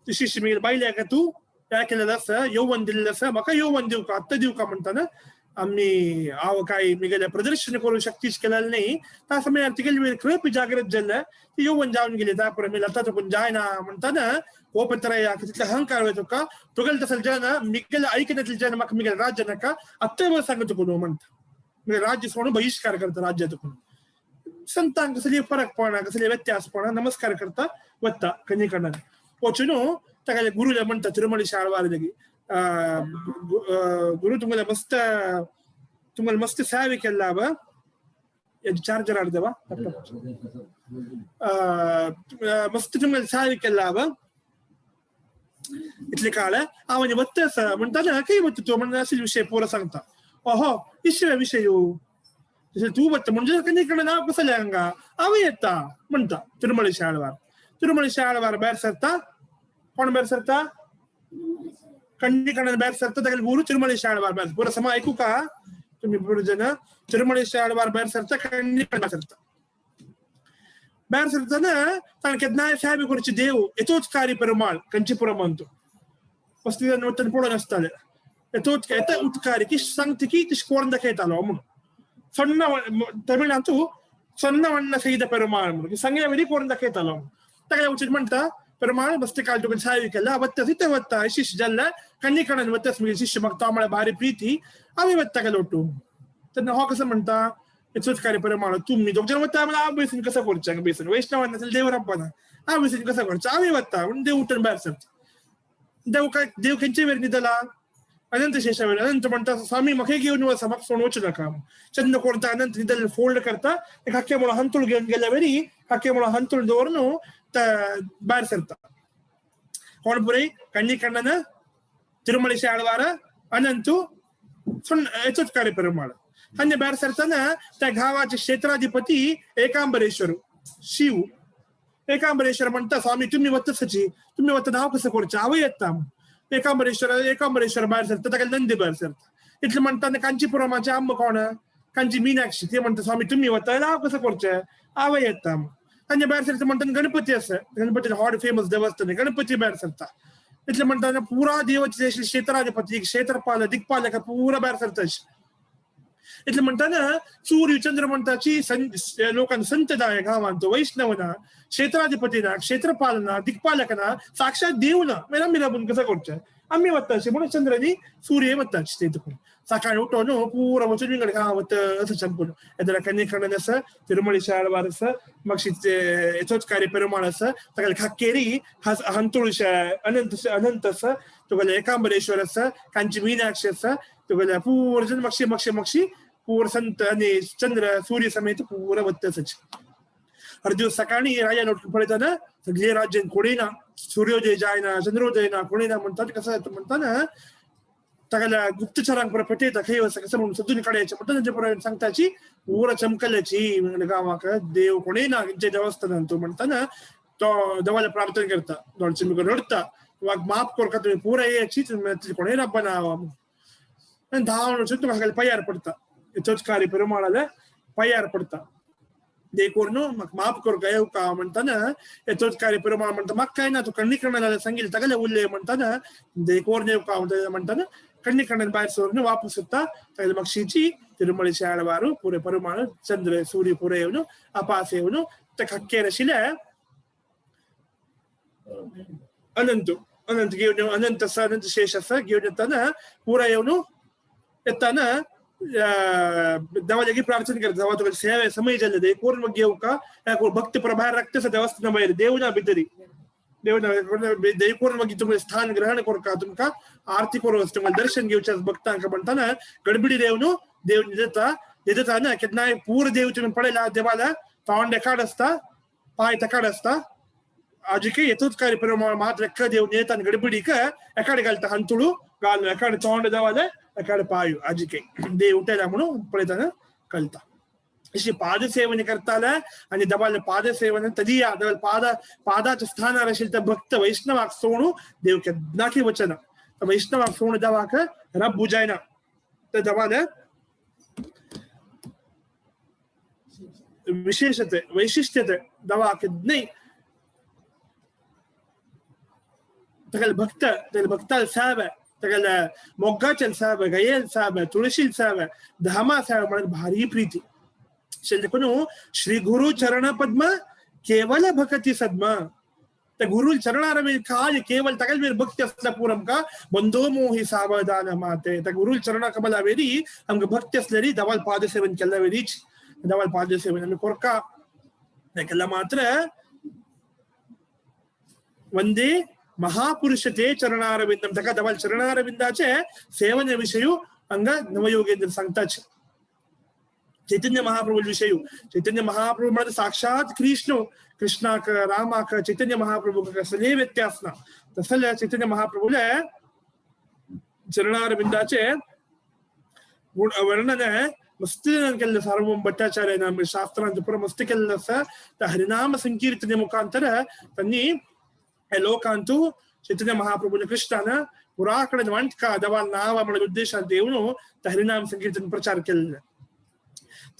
शिष्य मिगेले बायल्याक तूं काय केलेलं आसा यौवन दिल्लें आसा म्हाका यौवन दिवका आत्तां दिवका म्हणटाना आमी हांव काय मिगेले प्रदर्शन करूं शक्तीच केलेलें न्ही त्या समयार तिगेले वयर कृप जागृत जाल्ले ती यौवन जावन गेली त्या पुरो लता तुकून जायना म्हणटाना कोप येता रायाक तितले अहंकार वय तुका तुगेले तसले जायना मिगेले ऐकण्यातले जायना म्हाका मिगेले राज्य नाका आत्तां बरें सांगता तुका न्हू म्हणटा मिगेले राज्य सोडून बहिष्कार करता राज्य तुकून संतांक कसली फरक पडना कसली व्यत्यास पडना नमस्कार करता वता कन्नी कण्णान वचून तागेले गुरुले म्हणटा तिरुमळिशे आळवार गुरु तुमगेले मस्त तुमगेले मस्त सेवे केल्ला ಚಾರ್ಜರ್ ಆಡ್ದೇವ मस्त तुमगेले सेवे केल्ला इतले काळ हांव वत्ते आसा म्हणटा खंय वता तूं म्हणून असले विशय पुरो सांगता ओहो इश्य विशय तूं वता म्हणजे कन्नी कडेन हांव कसलें हांगा हांव येता म्हणटा तिरुमळिशे आळवार तिरुमळिशे आळवार भायर सरता कोण भायर सरता कण्णी कण्णन भायर सरता तागेले गुरू तिरुमळिशे आळवार भायर पुरो समा आयकू का तुमी पुरो जण तिरुमळिशे आळवार भायर सरता कण्णी कण्णन सरता भायर सरतना ताणें केन्नाय साहेब करचे देव यथोत्कारी पेरुमाळ कंचीपुरम अंतू वस्ती वतन पळोवन आसताले यथोत येता उत्कारी की सांगता की तशें कोण दाखयतालो म्हणून सण्ण तमिळांतू सन्नवण्ण सैद पेरुमाळ संगे वेरी कोरून दाखयतालो. ताका उचीत म्हणटा पेरुमाळ बस्ती काल तुका साय केला वत्ता सिते वत्ता शिष्य जाल्ले कन्नीकणन वत्तास मुगे शिष्य म्हाका तो म्हळ्यार भारी प्रीती हांवें वत्ता गेलो तूं. तेन्ना हो कसो म्हणटा चोचकारी पेरुमाळ तुमी दोग जाण वता म्हळ्यार हांव बेसून कसो करचें हांगा बेसून वैष्णवान नासल्यार देव रावपाना हांव बेसून कसो करचें हांवें वता म्हणून देव उठून भायर सरता. देव काय देव खंयचे वेर न्हिदला अनंत शेषावेर. अनंत म्हणटा स्वामी म्हाका घेवन वचा म्हाका सोडून वचूं नाका. चंद्र कोणता अनंत न्हिदले फोल्ड करता खाके म्हणून हांतूळ घेवन गेल्या वेरी खाके म्हणून हांतूळ दवरून भायर सरता. कोण पुरय कन्नीकण्णन तिरुमळिशे आळवार अनंतू चोचकारी पेरुमाळ. आनी भायर सरतना त्या गांवाचे क्षेत्राधिपती एकांबरेश्वर शिव. एकांबरेश्वर म्हणटा स्वामी तुमी वतसची तुमी वतना हांव कसो करचें हांवूय येता. एकांबरेश्वर एकांबरेश्वर भायर सरता ताका नंदी भायर सरता. इतलें म्हणटा कांचीपुरमाचे आंबो कोण कांची मीनाक्षी ते म्हणटा स्वामी तुमी वता जाल्यार हांव कसो करचें हांवूय येता. आनी भायर सरता म्हणटा गणपती आसा गणपती हॉट फेमस देवस्थान गणपती भायर सरता. इतलें म्हणटा पुरा देवाचे क्षेत्राधिपती क्षेत्रपाल दिक्पालक पुरा भायर सरता. इतलें म्हणटाना सूर्य चंद्र म्हणटाची लोकांक संत ना गांवांत वैष्णव ना क्षेत्राधिपती ना क्षेत्रपाल ना दिक्पालक ना साक्षात देव ना मागीर आमी राबून कसो करचें आमी वता म्हणून चंद्र आनी सूर्य वता ते सकाळी उठोन पुरा वचून विंगड गांव वता असं चंपून येदरा कन्नीकण्णन आसा तिरुमळिशे आळवार आसा मागीर चोचकारी पेरुमाळ आसा ताका खाक्केरी हंतुळशे अनंत अनंत आसा तुगेले एकांबरेश्वर आसा कांची मीनाक्षी आसा तुगेले पूर जण मागशी मागशी मागशी पूर संत आनी चंद्र सूर्य समेत पुरा वता आसाची. हर दिवस सकाळी राजान उठून पळयतना सगळे राज्यान कोणी ना सूर्योदय जायना चंद्रोदय ना कोणी ना म्हणटात कसं जाता म्हणटाना ताका गुप्तचरांक पुरा पेटयता खंय वसा कसं म्हणून सोदून काडयाचे म्हणटा तांचे पुरा सांगताची पुरा चमकल्याची गांवाक देव कोणी ना खंयच्या देवस्थानान तो म्हणटाना तो देवाला प्रार्थना करता दोळचे रडटा वाग माफ करका तुमी पुरा येयाची कोणय राबना आनी धांवन वचून तुका पांयार पडटा चोचकारी पेरुमाळाले पांयार पडटा. देखून म्हाका माफ करका येवका म्हणटाना चोचकारी पेरुमाळ म्हणटा म्हाका काय ना तूं कण्णीकण्णाला सांगिल्लें तागेलें उलय म्हणटाना देखून येवका म्हणटाना कण्णीकण्णन भायर सरून वापस येता तागेले मागशीची तिरुमळिशे आळवार पुरे पेरुमाळ चंद्र सूर्य पुरे येवन अपास येवन ते खक्केर आशिल्ले अनंत अनंत घेवन अनंत आसा अनंत शेष आसा घेवन येताना पुरा येवन येताना देवाचे प्रार्थना करता देवा तुका सेवे समय जाल्ले देखून मग घेवका भक्त प्रभार राखता देवस्थाना भायर देव ना भितरी देव ना देखून मागीर तुमकां स्थान ग्रहण करका तुमकां आरती करूं तुमकां दर्शन घेवचें भक्तांक म्हणटाना गडबडी देव न्हू देव न्हिदता न्हिदता ना केन्नाय पूर देव तुमी पळयला देवाला तोंड एकाड आसता पांय तेकाड आसता आजिके येतूच काय पेरुमाळ मात रेक्क देव न्हिदता आनी गडबडीक एकाडे घालता हांतुळू घालून एकाडे तोंड देवाले एकाडे पांय आजिके देव उठयला म्हणून पळयतना कळटा. अशी पादसेवन करताले आनी देवाले पादसेवन तदिया देवाले पाद पादाच्या स्थानार आशिल्ले त्या भक्त वैष्णवाक सोडून देव केन्नाकी वचना. वैष्णवाक सोडून देवाक रब्बू जायना. त्या देवाले विशेषते वैशिष्ट्यते देवाक न्हय तागेले भक्त तागेले भक्ताल सेवे तागेले मोगाचेल सेवे गयेल सेवे तुळशील सेवे धामा सेवे म्हणून भारी प्रीती. देखून श्री गुरु चरण पद्म केवल भक्ती सद्म त्या गुरु चरणार मेर काय केवल तागेले मेर भक्ती असल्या पूर आमकां बंदो मोही सावधान माते. त्या गुरु चरणा कमला वेरी आमकां भक्ती असलेली देवाल पादसेवन केल्ल्या वेरीच देवाल पादसेवन आमी कोरका केल्ला मात्र वंदे महापुरुष ते चरणारविंदम ताका देवाल चरणारविंदाचे सेवन विशयू हांगा नवयोगेंद्र सांगताच. चैतन्य महाप्रभु विषय चैतन्य महाप्रभु म्हणजे साक्षात कृष्ण कृष्णाक रामाक चैतन्य महाप्रभू कसले व्यत्यास ना तसले चैतन्य महाप्रभूले चरणारविंदाचे गुण वर्णन मस्त केल्ले सार्वभौम भट्टाचार्य शास्त्रांत पुरा मस्त केल्लें आसा. त्या हरिनाम संकीर्तने मुखांतर त्यांनी लोकांतू चैतन्य महाप्रभूने कृष्णान पुरा कडेन वांटका देवाल नांव म्हणून उद्देशान देवन त्या हरिनाम संकीर्तन प्रचार केल्ले.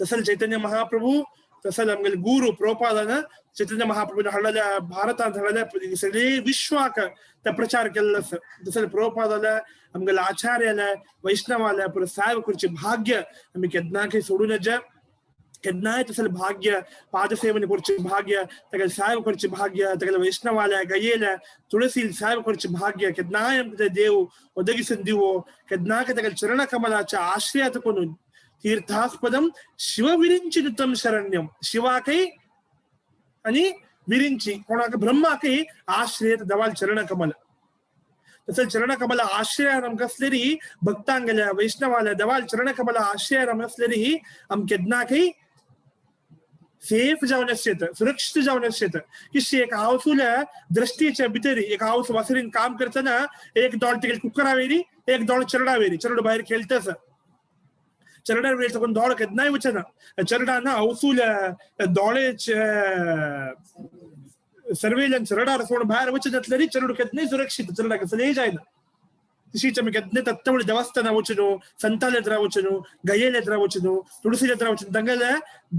तसल चैतन्य महाप्रभू तसल आमगेले गुरु प्रभुपादान चैतन्य महाप्रभून हाडलेल्या भारतांत हाडलेल्या सगळे विश्वाक ते प्रचार केल्लो आसा. तसल प्रभुपादाले आमगेले आचार्याले वैष्णवाले पुरो साहेब करचे भाग्य आमी केन्नाकय सोडूं नजे. केन्नाय तसले भाग्य पादसेवन करचें भाग्य, तागेले साहेब करचें भाग्य, तागेले वैष्णवाल्या गयेल्या तुळसी साहेब करचें भाग्य केन्नाय आमकां देव ಒದಗಿಸಿದ ದಿವೋ. केन्नाक तागेले चरण कमलाच्या आश्रयात कोणून तीर्थास्पदम शिव विरिंची नुतम शरण्यम. शिवाकय आणि विरिंची कोणाक ब्रह्माकय आश्रयत दवाल चरण कमल. तसं चरण कमल आश्रय आमकां आसलेरी भक्तांगेल्या वैष्णवाल्या दवाल चरण कमल आश्रय आमकां आसलेरी आम केन्नाकय सेफ जावन आसचेत, सुरक्षित जावन आसचेत. किशी एक हावसुल्या दृष्टीच्या भितरी एक हावस वासरीन काम करतना एक दोळ तिगेल कुकरा वेरी, एक दोळ चरडा वेरी. चरड भायर खेळतस, चरडा वेळ तकून दोळ केन्नाय वचना. चरडान हौसूल्या दोळेचे सर्वेलन्स रडार सोड भायर वचनातलेरी चरड केन्नाय सुरक्षित, चरडाक कसलेय जायना. तशीच आमी केन्नाय तत्तवळ देवस्थाना वचून, संताले हತ್ರ वचून, गयेले हತ್ರ वचून, तुळसीले हತ್ರ वचून तांगेले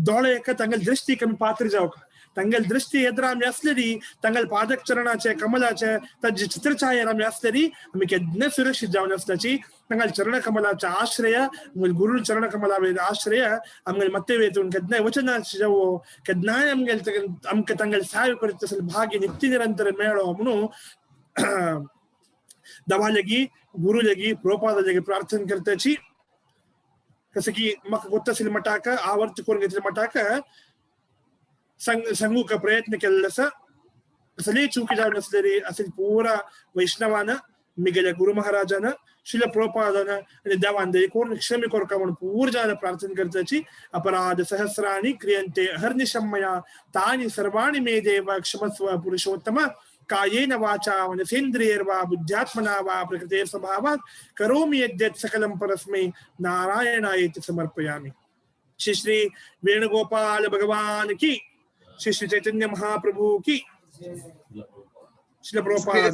दोळे तांगेले दृष्टीक आमी पात्र जावक. तांगेले दृष्टी एदरा आमी आसलेली, तांगेले पादक चरणाचे कमलाचे ताजे चित्रछायेर आमी आसलेली आमी केन्नाय सुरक्षित जावन आसताची. तांगेले चरण कमलाचे आश्रय, आमगेले गुरु चरण कमला आश्रय आमगेले मत्ते वेतून केन्नाय वचनाचे जावो, केन्नाय आमगेले आमकां तांगेले साय करता तसले भाग्य नित्य निरंतर मेळो म्हणून दवा लगी गुरु लगी प्रोपाद लगी प्रार्थना करताची. कसं की म्हाका ಗೊತ್ತಾಸಿಲ್ಲ मटाक आवर्त करून घेतले मटाक सांगूक प्रयत्न केल्लो आसा. कसलेय चुकी जावन आसलेली असेल पुरा वैष्णवान मिगेल्या गुरु महाराजान शिल प्रोपादान आणि देवान दया करून क्षमे करका म्हणून पूर जाण प्रार्थना करताची. अपराध सहस्राणि क्रियन्ते अहर्निशं मया तानि सर्वाणि मे देव क्षमस्व पुरुषोत्तम. कायेन वाचा मनसेन्द्रियैर्वा बुद्ध्यात्मना वा प्रकृतेः स्वभावात् करोमि यद्यत् सकलं परस्मै नारायणायेति समर्पयामि. श्री श्री वेणुगोपाल भगवान की, श्री श्री चैतन्य महाप्रभु की, श्रील प्रभुपाद.